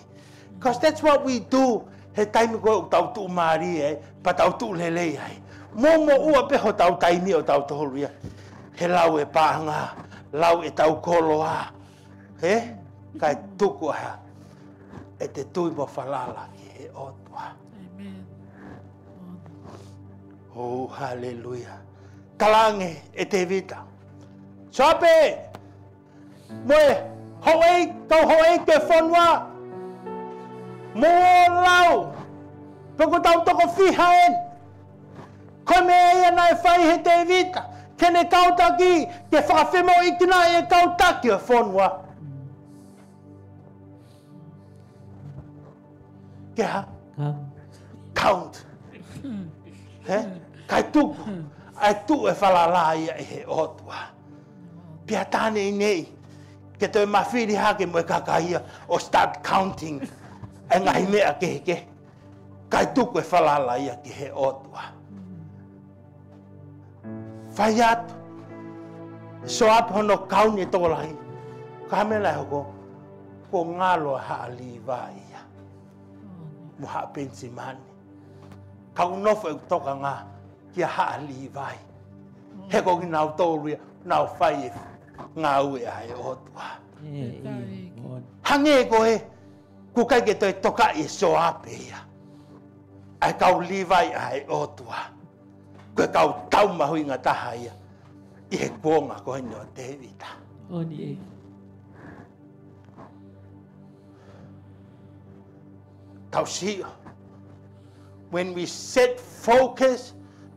'Cause that's what we do he taimi ko ē ʻoku tau tuʻumālie ai, pea tau tuʻu lelei ai. Mou moʻua pē hotau taimi ʻo tautolu ia he lau e paʻanga, lau ʻetau koloa. He? Kae tuku ʻa e tui mo falala ki he ʻOtua. Amen. Oh, hallelujah. Talaange ʻe Tēvita, Sioape, mo e houʻei, kau houʻeiki ʻo e fonua, mou ō ʻo lau, pe ko ʻetau toko fiha eni. Ko e meʻa ia naʻe fai ʻe Tēvita ki heʻene kau taki, ke fakafemoʻuekina e kau taki ʻo e fonua. Ke hā? Count. Count. He? Kae tuku ʻa e tui mo e falala ia ki he ʻOtua. Pea tā neʻineʻi ke toe mafili hake mo e kakai ia ʻo start counting ʻa e ngaahi meʻa kehekehe. Kae tuku e falala ia ki he ʻOtua. Fai atu ʻe Sioape hono kauni e tokolahi. Ka ko e meʻa naʻe hoko, kuo ngalo ʻa Haʻa Līvai ia mo Haʻa Penisimani. Ka ʻoku nofo ʻeku tokanga kia Haʻa Līvai. He ko kinautolu ia naʻa nau fai e ngāue ʻa e ʻOtua. ʻE, ʻio. Hangē ko ē ʻoku ʻikai ke toe tokaʻi ʻe Sioape ia ʻa e kau Līvai ʻa e ʻOtua. Ko e kau tau mahuʻinga taha ia ʻi he kuonga ko eni ʻo Tēvita. ʻOni ē. Tau sio. When we set focus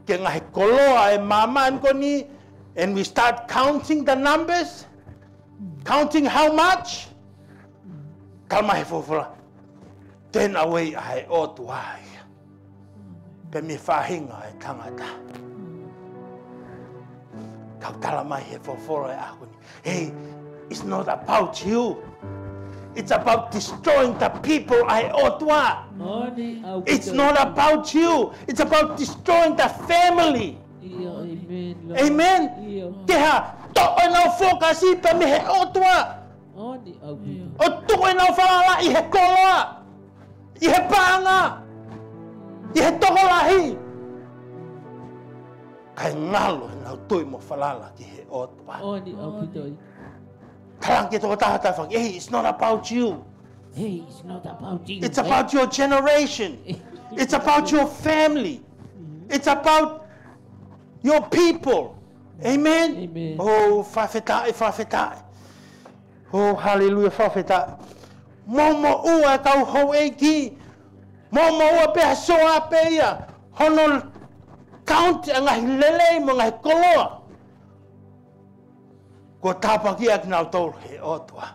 ki he ngaahi koloa ʻo e māmani ko eni, and we start counting the numbers, counting how much, tala mai he folofola, tena uei ʻa e ʻOtua ia. Pea mei he faʻahinga ʻo e tangata. Kau tala mai he folofola ʻo e ʻaho ni, hey, it's not about you. It's about destroying the people ʻa e ʻOtua. ʻOni ʻaupito. It's not about you. It's about destroying the family. ʻIo, amen, Lord. Amen. ʻIo. Ke hā, toʻo ʻenau fokasi pē mei he ʻOtua. ʻOni ʻaupito. ʻO tuku ʻenau falala ʻi he koloa, ʻi he paʻanga, ʻi he tokolahi. Kae ngalo ʻenau tui mo falala ki he ʻOtua. ʻOni ʻaupito. Talaange ki he tokotaha tafaʻaki, hey, it's not about you. Hey, it's not about you. It's about your generation. It's about your family. It's about your people. Amen? Amen. Oh, fakafetaʻi, fakafetaʻi. Oh, hallelujah, fakafetaʻi. Mou moʻua e kau houʻeiki. Mou moʻua pē ʻa Sioape ia hono count ʻa e ngaahi lelei mo e ngaahi koloa kuo tāpuakiʻi kinautolu he ʻOtua.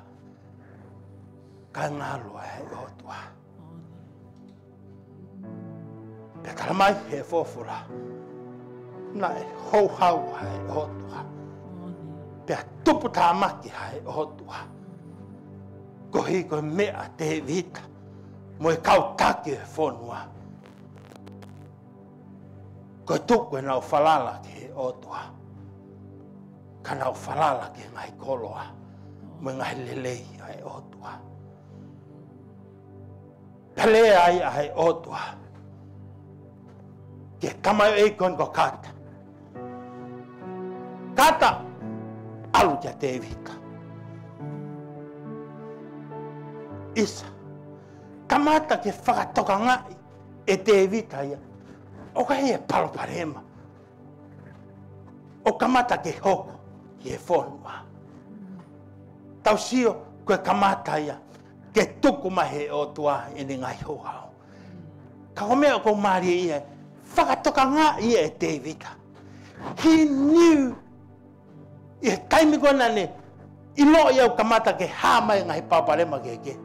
Kae ngalo ʻa e ʻOtua. Pea tala mai he folofola, naʻe houhau ʻa e ʻOtua. Pea tuputāmaki ʻa e ʻOtua. Koeʻuhi ko e meʻa ʻa Tēvita mo e kau taki ʻo e fonua, ko e tuku ʻenau falala ki he ʻOtua, ka nau falala ki he ngaahi koloa mo e ngaahi lelei ʻa e ʻOtua. Pea lea ai ʻa e ʻOtua ki he tamaioʻeiki ko eni ko Kata. Kata, ʻalu kia Tēvita. ʻIsa, kamata ke fakatokangaʻi ʻe Tēvita ia ʻoku ʻi ai e palopalema ʻoku kamata ke hoko ʻi he fonua. Tau sio ko e kamata ia ke tuku mai he ʻOtua ʻene ngaahi houhau. Ka ko e meʻa ʻoku mālie ia, fakatokangaʻi ia ʻe Tēvita. He knew ʻi he taimi ko ē naʻa ne ʻiloʻi ʻoku kamata ke hā mai e ngaahi palopalema kehekehe,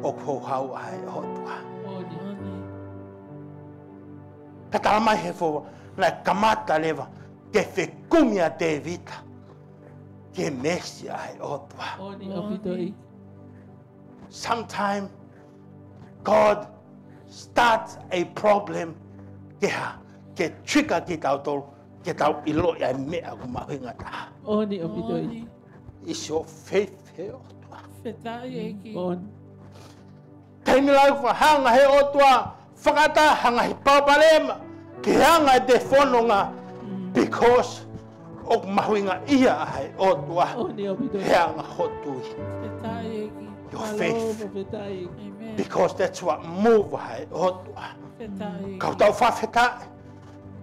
ʻoku houhau ʻa e ʻOtua. Pea tala mai he folofola, naʻe kamata leva ke fekumi ʻa Tēvita ki he meesi ʻa e ʻOtua. Sometimes God starts a problem ke hā, ke trigger kitautolu ke tau ʻiloʻi ʻa e meʻa ʻoku mahuʻinga taha. Is your faith he ʻOtua? Taimi lahi ʻoku fakahanga he ʻOtua, fakaʻatā ha ngaahi palopalema ki he anga ʻete fononga, because ʻoku mahuʻinga ia ʻa e ʻOtua he anga hoʻo tui. Your faith. Because that's what move ʻa e ʻOtua. Kau tau fakafetaʻi,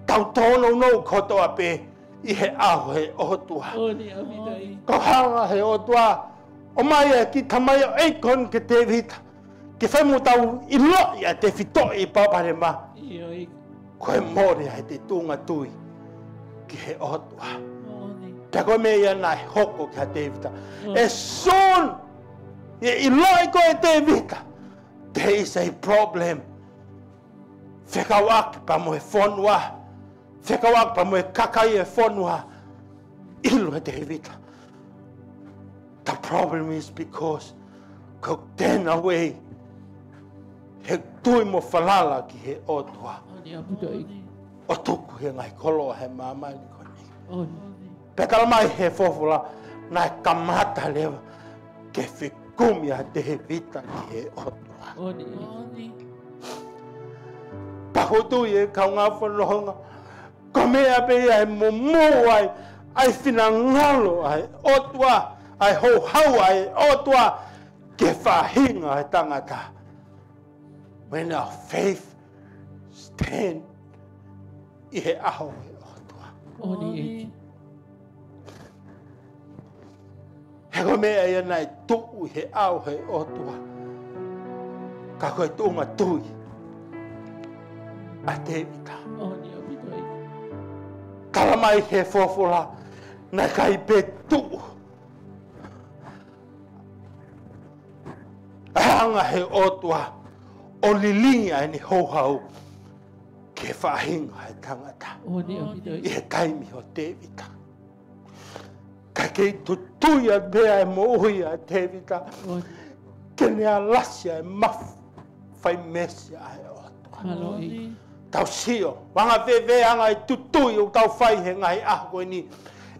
tau tōnounou kotoa pē ʻi he ʻao he ʻOtua. Kau hanga he ʻOtua ʻo ʻomai e kiʻi tamaioʻeiki ko eni kia Tēvita ke fai mo tau ʻiloʻi ʻa e tefitoʻi palopalema. Ko e mole ʻa ʻete tuʻunga tui ki he ʻOtua. Pea ko e meʻa ia naʻe hoko kia Tēvita. As soon ʻi he ʻiloʻi ko ē ʻe Tēvita there is a problem, fekauʻaki pea mo e fonua, fekauʻaki pea mo e kakai e fonua, ʻilo ʻe Tēvita, the problem is because ʻoku turn away he tui mo falala ki he ʻOtua ʻo tuku he ngaahi koloa he māmani ko eni. Pea tala mai he folofola, naʻe kamata leva ke fekumi ʻa Tēvita ki he ʻOtua. Pea ʻoku ou tui ʻe kaungā fononga, ko e meʻa pē ia ʻe momou ai ʻa e finangalo ʻa e ʻOtua, ʻa e houhau ʻa e ʻOtua ki he faʻahinga ʻo e tangata. When our faith stand ʻi he ʻao he ʻOtua. He ko e meʻa ia naʻe tuʻu ʻi he ʻao he ʻOtua, ka ko e tuʻunga tui ʻa Tēvita. Tala mai he folofola, naʻe ʻikai pē tuʻu ʻa e anga he ʻOtua ʻo lilingi ʻa ʻene houhau ki he faʻahinga ʻo e tangata ʻi he taimi ʻo Tēvita. Ka kei tutui atu pē ʻa e moʻui ʻa Tēvita ke ne alasi ʻa e mafu fai meesi ʻa e ʻOtua. Tau sio, anga fēfē ʻa e ngaahi tutui ʻoku tau fai he ngaahi ʻaho ko eni,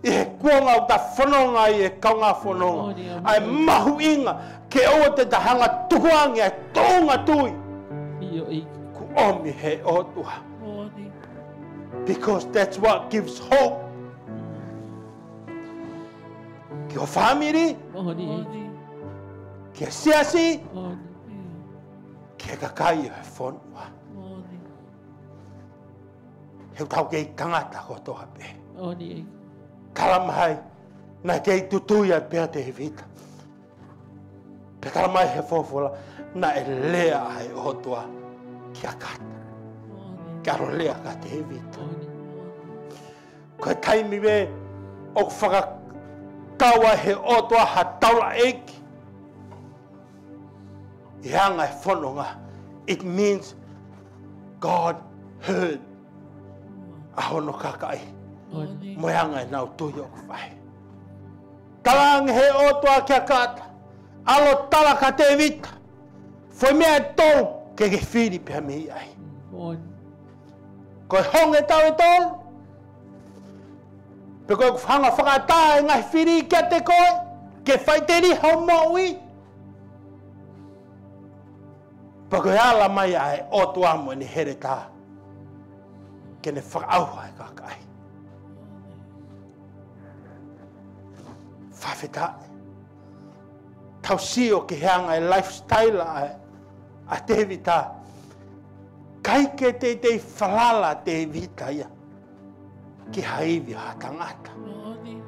ʻi he kuonga ʻoku ta fononga ai e kaungā fononga, ʻa e mahuʻinga ke ʻoua te ta hanga tukuange ʻa e tuʻunga tui kuo ʻomi he ʻOtua. Because that's what gives hope ki ho family, ki he siasi, ki he kakai ʻo e fonua. He ʻoku tau kei tangata kotoa pē. Tala mai, naʻe kei tutui atu pē ʻa Tēvita. Pea tala mai he folofola, naʻe lea ʻa e ʻOtua kia Kata ke ʻalu ʻo lea kia Tēvita. Ko e taimi pē ʻoku fakakau ai he ʻOtua ha taulaʻeiki ʻi he anga e fononga, it means God heard ʻa hono kakai mo e anga ʻenau tui ʻoku fai. Talaange he ʻOtua kia Kata, ʻalu ʻo tala kia Tēvita foʻi meʻa ʻe tolu ke ke fili pea mei ai. Ko e honge tau ʻe tolu, pe ko e hanga fakaʻatā e ngaahi fili kiate koe ke faʻiteliha hoʻo moʻui, pe ko e ala mai ʻa e ʻOtua mo ʻene heletā ke ne fakaʻauha e kakai. Fakafetaʻi. Tau sio ki he anga e lifestyle ʻa, ʻa Tēvita. ʻIkai ke teitei falala Tēvita ia ki ha ivi ʻa ha tangata. Moʻoni.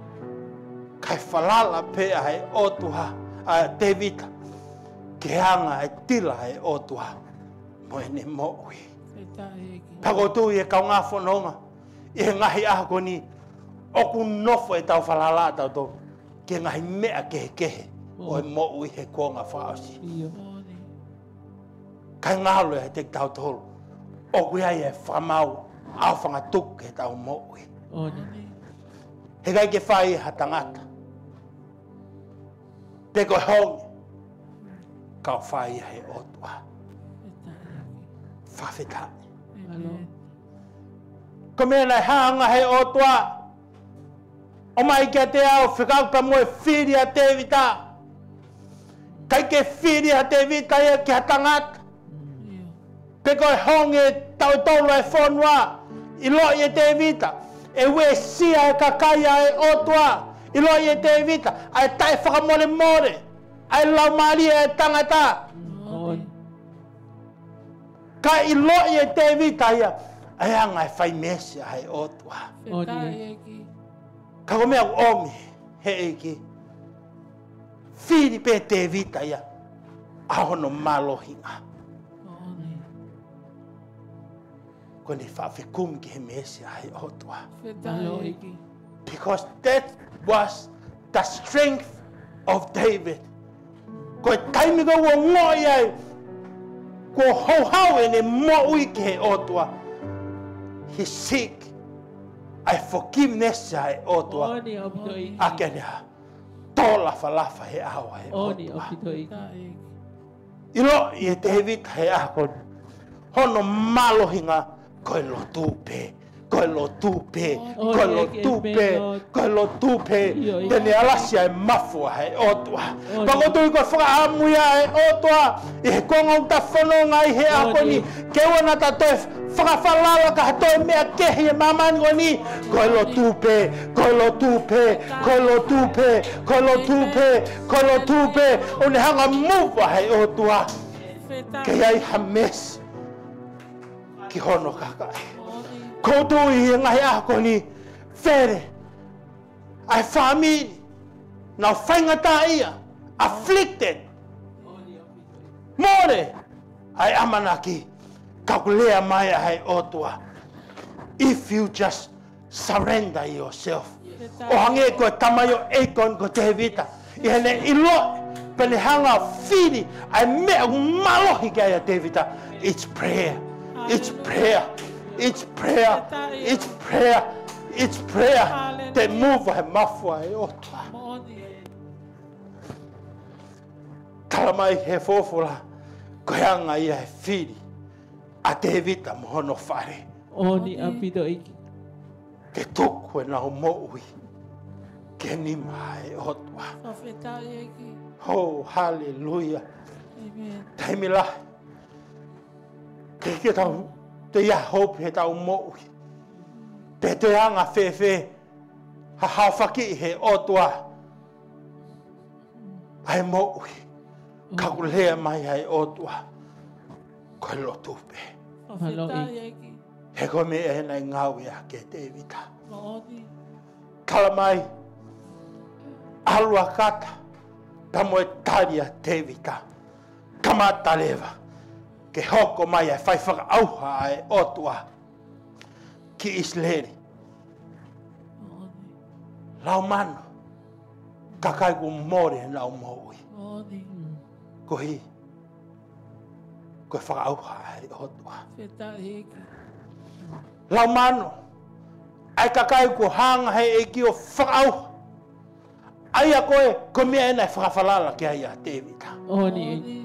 Kae falala pē ʻa e ʻOtua, ʻa Tēvita, ki he anga e tila ʻa e ʻOtua mo ʻene moʻui. Fakafetaʻi ʻEiki. Pea ʻoku ou tui ʻe kaungā fononga, ʻi he ngaahi ʻaho ko eni, ʻoku nofo ʻetau falala ʻatautolu ki he ngaahi meʻa kehekehe ʻo e moʻui he kuonga fakaʻosi. ʻIo. Moʻoni. Kae ngalo ia kiate kitautolu ʻoku ʻi ai e fakamaau ʻoku fangatuku ki heʻetau moʻui. Moʻoni. He ʻikai ke fai ʻe ha tangata, pe ko e honge, ka ʻoku fai ia ʻe he ʻOtua. Fakafetaʻi. ʻĒmeni. Ko e meʻa naʻe hanga ʻe he ʻOtua ʻo ʻomai kiate au fekauʻaki pea mo e fili ʻa Tēvita. ʻIkai ke fili ʻa Tēvita ia ki ha tangata, pe ko e honge taʻu tolu ʻa e fonua. ʻIloʻi ʻe Tēvita e uesia e kakai ʻa e ʻOtua. ʻIloʻi ʻe Tēvita ʻa e taʻefakamolemole ʻa e laumālie ʻa e tangata. Moʻoni. Ka ʻiloʻi ʻe Tēvita ia ʻa e anga e fai meesi ʻa e ʻOtua. Fakafetaʻi ʻEiki. Ka ko e meʻa ʻoku ʻomi ʻe he ʻEiki, fili pē Tēvita ia ʻa hono mālohinga. Moʻoni. Ko ʻene faʻa fekumi ki he meesi ʻa e ʻOtua. Fakafetaʻi ʻEiki. Because that was the strength of David. Ko e taimi ko ē ʻoku ongoʻi ai kuo houhau ʻene moʻui ki he ʻOtua, he seek ʻa e forgiveness ʻa e ʻOtua. Moʻoni ʻaupito ʻEiki. ʻA ia ke ne tō lafalafa he ʻao ʻa e ʻOtua. Moʻoni ʻaupito ʻEiki. ʻIloʻi ʻe Tēvita he ʻaho ko eni hono mālohinga ko e lotu pē. Ko e lotu pē. Ko e lotu pē. Ko e lotu pē. Te ne alasi ʻa e mafu ʻa e ʻOtua. Pea ʻoku ou tui ko e fakaʻamu ia ʻa e ʻOtua ʻi he kuonga ʻoku ta fononga ai he ʻaho ko eni. Ke ʻoua naʻa ta toe fakafalala ki ha toe meʻa kehe ʻi he māmani ko eni. Ko e lotu pē. Ko e lotu pē. Ko e lotu pē. Ko e lotu pē. Ko e lotu pē. ʻO ne hanga ʻo move ʻa e ʻOtua ke ʻi ai ha meesi ki hono kakai. ʻOku ou tui ʻi he ngaahi ʻaho ko eni, fele ʻa e fāmili, nau faingataʻaʻia, afflicted. Mole ʻa e ʻamanaki, ka ʻoku lea mai ʻa e ʻOtua, if you just surrender yourself. ʻO hangē ko e tamaioʻeiki ko eni ko Tēvita, ʻi heʻene ʻilo, pea ne hanga ʻo fili ʻa e meʻa ʻoku mālohi ki ai ʻa Tēvita. It's prayer. It's prayer. It's prayer. It's prayer. It's prayer. Te move ʻa e mafu ʻa e ʻOtua. Tala mai he folofola, ko e anga ia e fili ʻa Tēvita mo hono fale. Moʻoni ʻaupito ʻEiki. Ke tuku ʻenau moʻui ki he nima ʻa e ʻOtua. Fakafetaʻi ʻEiki. Oh, hallelujah. ʻĒmeni. Taimi lahi, ke, ke tau toe ʻi ai hope heʻetau moʻui, pe toe anga fēfē ha haofaki ʻe he ʻOtua ʻa e moʻui, ka ʻoku lea mai ʻa e ʻOtua, ko e lotu pē. Fakafetaʻi ʻEiki. He ko e meʻa ē naʻe ngāueʻaki ʻe Tēvita. Moʻoni. Tala mai, ʻalu ʻa Kata, pea mo e tali ʻa Tēvita, kamata leva ke hoko mai ʻa e fai fakaʻauha ʻa e ʻOtua ki ʻIsileli. Moʻoni. Lau mano, kakai kuo mole ʻenau moʻui. Moʻoni. Koeʻuhi ko e fakaʻauha ʻa e ʻOtua. Fakafetaʻi ʻEiki. Lau mano, ʻa e kakai kuo hanga ʻe he ʻEiki ʻo fakaʻauha. ʻA ia ko e, ko e meʻa ē naʻe fakafalala ki ai ʻa Tēvita. Moʻoni.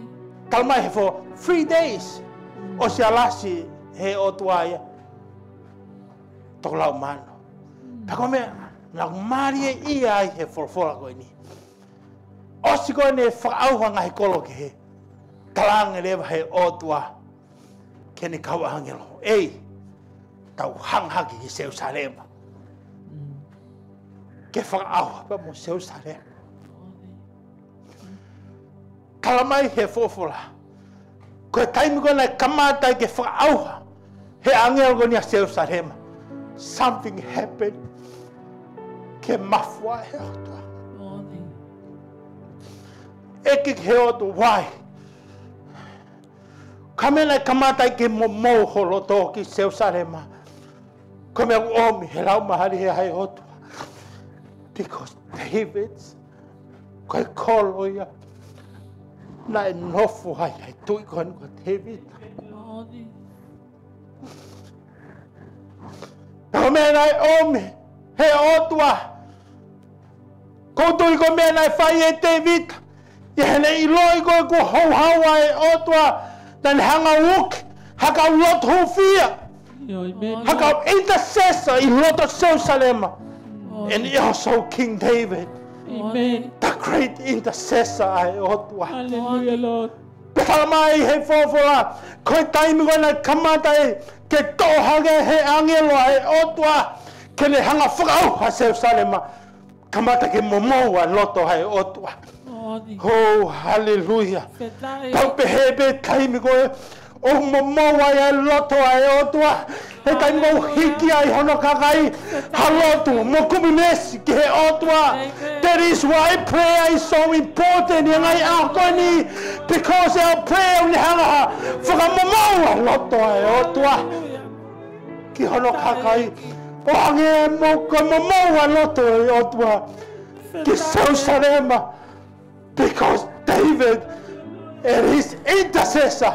Tala mai he fo, three days. ʻOsi alasi ʻe he ʻOtua ia. Toki lau mano. Pea ko e meʻa naʻa ku mālieʻia ai he folofola ko eni. ʻOsi ko ē ʻene fakaʻauha ngaahi kolo kehe, talaange leva ʻe he ʻOtua ki heʻene kau ʻāngelo, ʻEi, tau hanga hake ki Selusalema. Ke fakaʻauha pea mo Selusalema. Tala mai he folofola, ko e taimi ko ē naʻe kamata ai ke fakaʻauha he ʻāngelo ko eni ʻa Selusalema, something happened. Ke mafu ai he ʻOtua. ʻEke ki he ʻOtua, why? Ko e meʻa naʻe kamata ai ke momou ho loto ki Selusalema, ko e meʻa ʻoku ʻomi he laumālie ʻa e ʻOtua. Because David, ko e kolo ia naʻe nofo ai ʻa e tuʻi ko eni ko Tēvita. Ko e meʻa naʻe ʻomi he ʻOtua. Ko e tuʻi ko e meʻa naʻe fai ʻe Tēvita. ʻI heʻene ʻiloʻi ko e kuo houhau ʻa e ʻOtua, naʻa ne hanga ʻo uki ha kau lotu hūfia, ha kau intercessor ʻi loto Selusalema. And also King David, the great intercessor ʻa e ʻOtua. Hallelujah, Lord. Pea tala mai he folofola, ko e taimi ko ē naʻe kamata ai ke toʻo hake he ʻāngelo ʻa e ʻOtua ke ne hanga ʻo fakaʻauha Selusalema, kamata ke momou ʻa e loto ʻa e ʻOtua. Oh, hallelujah. Tau pehē pē taimi ko ē ʻoku momou ai ʻa e loto ʻa e ʻOtua, he taimi ʻoku hiki ai hono kakai ha lotu mo kumi meesi ki he ʻOtua. That is why prayer is so important ʻi he ngaahi ʻaho ko eni, because our prayer ʻoku ne hanga ʻo fakamomou ʻa e loto ʻa e ʻOtua ki hono kakai. ʻO hangē mo ko e momou ʻa e loto ʻa e ʻOtua ki Selusalema, because David and his intercessor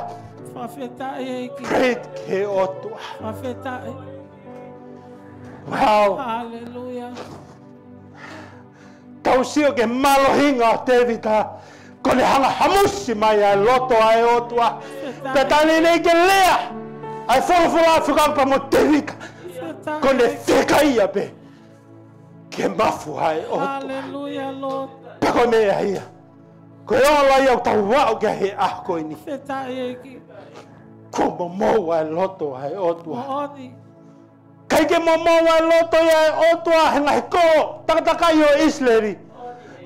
prayed ki he ʻOtua. Wow. Hallelujah. Tau sio ki he mālohinga ʻo Tēvita, ko ʻene hanga ʻo hamusi mai ʻa e loto ʻa e ʻOtua. Pea tali nei ke lea ʻa e folofola fekauʻaki pea mo Tēvita, ko ʻene fiekaia pē ke mafu ʻa e ʻOtua. Hallelujah, Lord. Pea ko e meʻa ia, ko e ola ia ʻoku tau aʻu ki ai he ʻaho ko eni. Kuo momou ʻa e loto ʻa e ʻOtua. ʻIkai ke momou ʻa e loto ia ʻa e ʻOtua he ngaahi kolo takatakai ʻo ʻIsileli,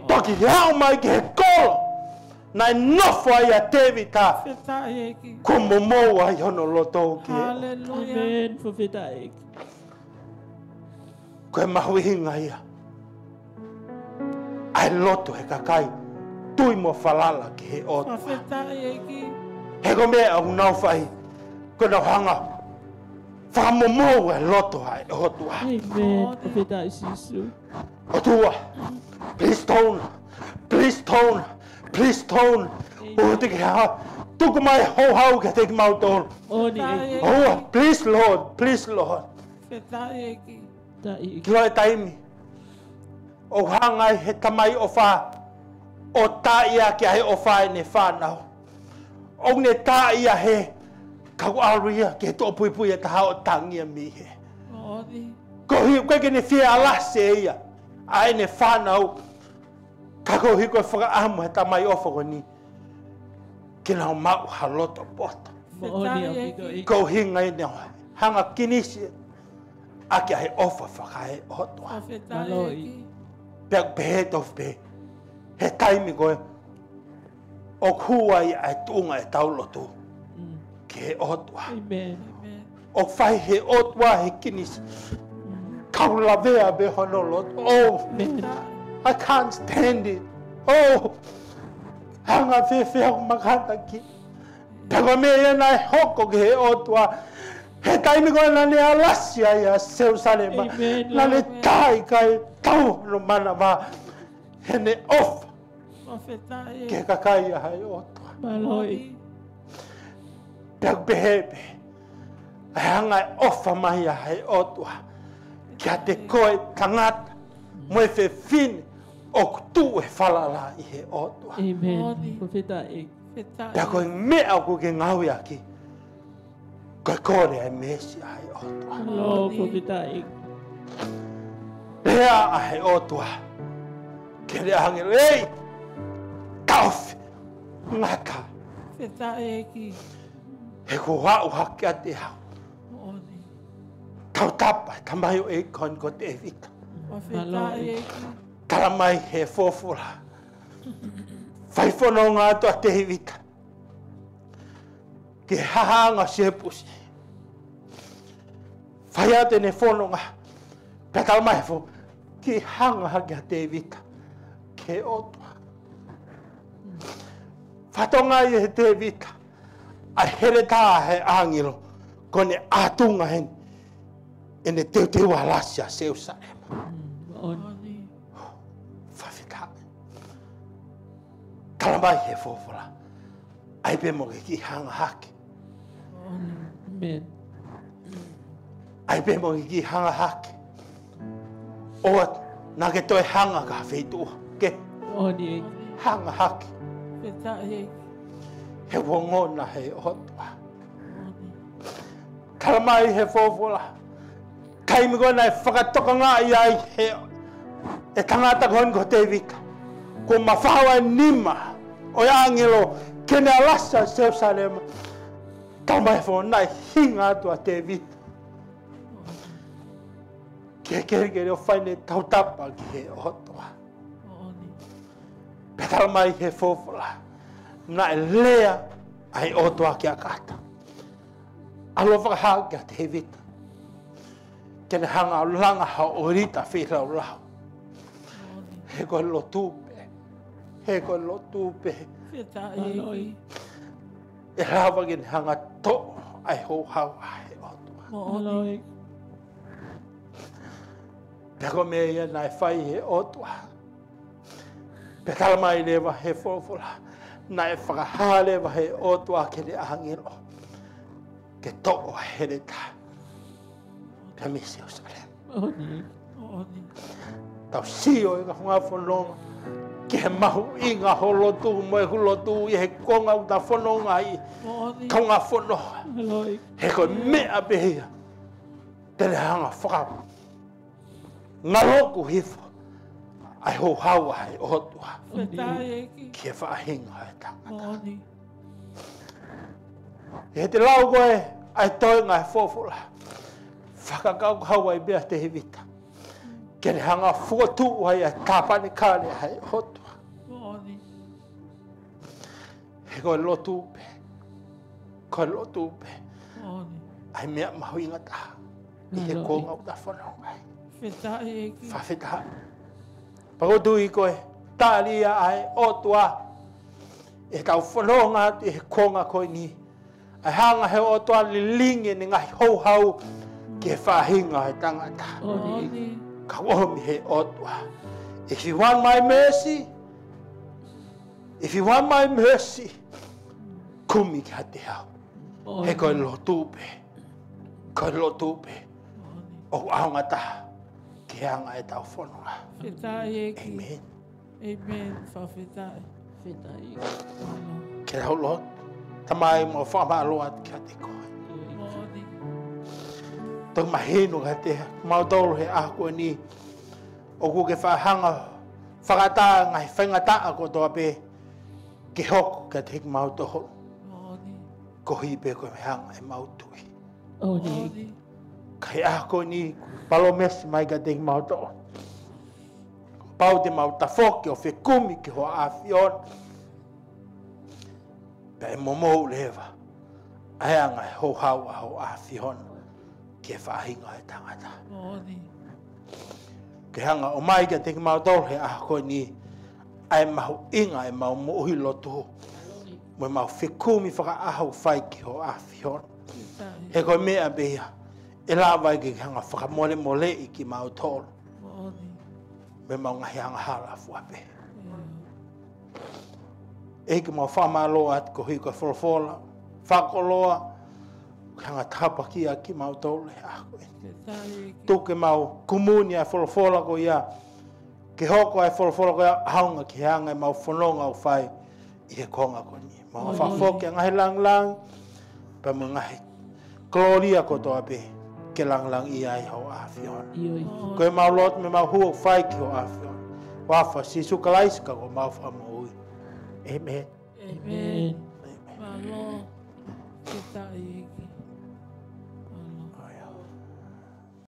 toki aʻu mai ki he kolo naʻe nofo ai ʻa Tēvita, kuo momou ai hono loto ki he ʻOtua. Hallelujah. Amen. Fakafetaʻi. Ko e mahuʻinga ia ʻa e loto he kakai tui mo falala ki he ʻOtua. Fakafetaʻi ʻEiki. He ko e meʻa ʻoku nau fai, ko ʻenau hanga ʻo fakamomou ʻa e loto ʻa e ʻOtua. Amen. Fakafetaʻi Sīsū. ʻOtua, please don't, please don't, please don't. Amen. ʻOua te ke hā, tuku mai houhau kiate kimautolu. ʻOni ʻEiki. ʻOua, please Lord, please Lord. Fakafetaʻi ʻEiki. Taʻi. Ki he taimi ʻoku hanga ai he tamai ʻofa ʻo taaʻi ʻaki ʻa e ʻofa ʻene fānau, ʻoku ne taaʻi ʻa e kau ʻalu ia ki he tuʻupuipui ʻe taha ʻo tangi ia mei hē. Moʻoni. Koeʻuhi ʻoku ʻikai ke ne fie alasi ʻe ia ʻa ʻene fānau, ka koeʻuhi ko e fakaʻamu he tamai ʻofa ko eni ke nau maʻu ha loto poto. Moʻoni ʻaupito ʻEiki. Koeʻuhi ʻoku ne hanga ʻo kinisi ʻaki ʻa e ʻofa fakaeʻotua. Fakafetaʻi ʻEiki. Pea ʻoku pehē tofu pē he taimi ko ē ʻoku hū ai ʻa e tuʻunga ʻetau lotu ki he ʻOtua. Amen. ʻOku fai he ʻOtua he kinisi. Kau lavea pē hono lotu. Oh, I can't stand it. Oh, anga fēfē ʻoku makata ki. Pea ko e meʻa ia naʻe hoko ki he ʻOtua he taimi ko ē naʻa ne alasi ai ʻa Selusalema. Amen, Lord. Naʻa ne taaʻi kae tau hono manava heʻene ʻofa ki he kakai ʻa e ʻOtua. Mālō ʻEiki. Pea ʻoku pehē pē ʻa e anga e ʻofa mai ʻa e ʻOtua kiate koe tangata mo e fefine ʻoku tuʻu he falala ʻi he ʻOtua. Amen. Fakafetaʻi ʻEiki. Pea ko e meʻa ʻoku ke ngāueʻaki, ko e kole ʻa e meesi ʻa e ʻOtua. Mālō, fakafetaʻi ʻEiki. Lea ʻa e ʻOtua ki he ʻāngelo, ei, taʻofi, ngata. Fakafetaʻi ʻEiki. He kuo aʻu hake kiate au. Moʻoni. Tautapa, tamai ʻo e koni ko Tēvita. Fakafetaʻi ʻEiki. Tala mai he folofola, Fai fononga atu ʻa Tēvita ki he hahaʻanga ʻo Sēpusi. Fai atu ʻene fononga. Pea talamai he fo-, kiʻi hanga hake ʻa Tēvita ki he ʻOtua. Fakatokangaʻi ʻe Tēvita ʻa e heletā ʻa e ʻāngelo, ko ʻene ʻātunga heni ʻene teuteu ʻa Lasa ʻa Selūsalema. Fakafetaʻi. Talamai he folofola, ʻai pē mo ke kiʻi hanga hake. ʻAi pē mo ke kiʻi hanga hake. ʻOua naʻa ke toe hanga ki ha feituʻu kehe. Hanga hake. He ongona he ʻOtua. Talamai he folofola, taimi ko ē naʻe fakatokangaʻi ai ʻe he tangata ko eni ko Tēvita kuo mafao ʻa e nima ʻo e ʻāngelo ki heʻene ʻalu ʻa Selūsalema. Talamai he folofola naʻe hinga atu ʻa Tēvita ki he kelekele ʻo fai ʻene tautapa ki he ʻOtua. Pea talamai he folofola, naʻe lea ʻa e ʻOtua kia Kata. ʻAlu ʻo fakahā kia Tēvita ke ne hanga ʻo langa ha ʻōlita feilaulau. He ko e lotu pē. He ko e lotu pē. ʻE lava ke ne hanga ʻo toʻo ʻa e houhau ʻa e ʻOtua. Pea ko e meʻa ia naʻe fai he ʻOtua. Pea talamai leva he folofola, naʻe fakahā leva he ʻOtua ki heʻene ʻāngelo ke toʻo ʻa e heletā pea mei Selūsalema. Tau sio ʻi he ngaahi fononga ki he mahuʻinga ho lotu mo ʻeku lotu ʻi he konga ʻoku ta fononga ai. Kaungā fononga. He ko e meʻa pē ia te ne hanga faka ngaloku hifo ʻa e houhau ʻa e ʻOtua ki he faʻahinga ʻo e tangata. ʻI heʻete lau ko ē ʻa e toenga ʻo e folofola, fakakaukau ai pē ʻa Tēvita ke ne hanga ʻo fokotuʻu ai ʻa e tāpanekale ʻa e ʻOtua. He ko e lotu pē. Ko e lotu pē. ʻA e meʻa mahuʻinga taha ʻi he konga ʻoku ta fononga ai. Fakafetaʻi. Pea ʻoku ou tui ko e tali ia ʻa e ʻOtua ʻi heʻetau fononga atu ʻi he konga ko eni. ʻA e hanga he ʻOtua lilingi ʻene ngaahi houhau ki he faʻahinga ʻo e tangata. Ka ʻomi he ʻOtua, if you want my mercy, if you want my mercy, kumi kiate au. He ko e lotu pē. Ko e lotu pē ʻoku ʻaonga taha ki he anga ʻetau fononga. ʻĒmeni. ʻĒmeni. Fakafetaʻi. Ke tau lotu. Tamai, mau fakamālō atu kiate koe. Toki mahino kiate kimautolu he ʻaho ko eni ʻoku ke faʻa hanga ʻo fakaʻatā ngaahi faingataʻa kotoa pē ke hoko kiate kimautolu. Koeʻuhi pē ko e meʻa ʻa ʻemau tui. Ka he ʻaho ko eni, palōmesi mai kiate kimautolu, pau te mau tafoki ʻo fekumi ki ho ʻAfiona, pea ʻe momou leva ʻa e anga e houhau ʻa ho ʻAfiona ki he faʻahinga ʻo e tangata. Ke hanga ʻo ʻomai kiate kimautolu he ʻaho ko eni ʻa e mahuʻinga ʻemau moʻui lotu mo ʻemau fekumi fakaʻaho ʻoku fai ki ho ʻAfiona. He ko e meʻa pē ia ʻe lava ai ke hanga ʻo fakamolemoleʻi kimautolu mei heʻemau ngaahi angahala fua pē. ʻEiki, mau fakamālō atu koeʻuhi ko e folofola fakakoloa ke hanga ʻo tāpuakiʻi kimautolu he ʻaho ko eni. Tuku ke mau kumuni ʻa e folofola ko ia, ke hoko ʻa e folofola ko ia ʻo ʻaonga ki he anga ʻemau fononga ʻoku fai ʻi he konga ko eni. Mau fakafoki ʻa e ngaahi lāngilangi pea mo e ngaahi kolōlia kotoa pē ke langilangiʻia ai ho ʻAfiona. Ko ʻemau lotu mo ʻemau hū ʻoku fai ki ho ʻAfiona. Huafa ʻo Sīsū Kalaisi ko homau Fakamoʻui. ʻĒmeni. ʻĒmeni. Mālō. Fakafetaʻi.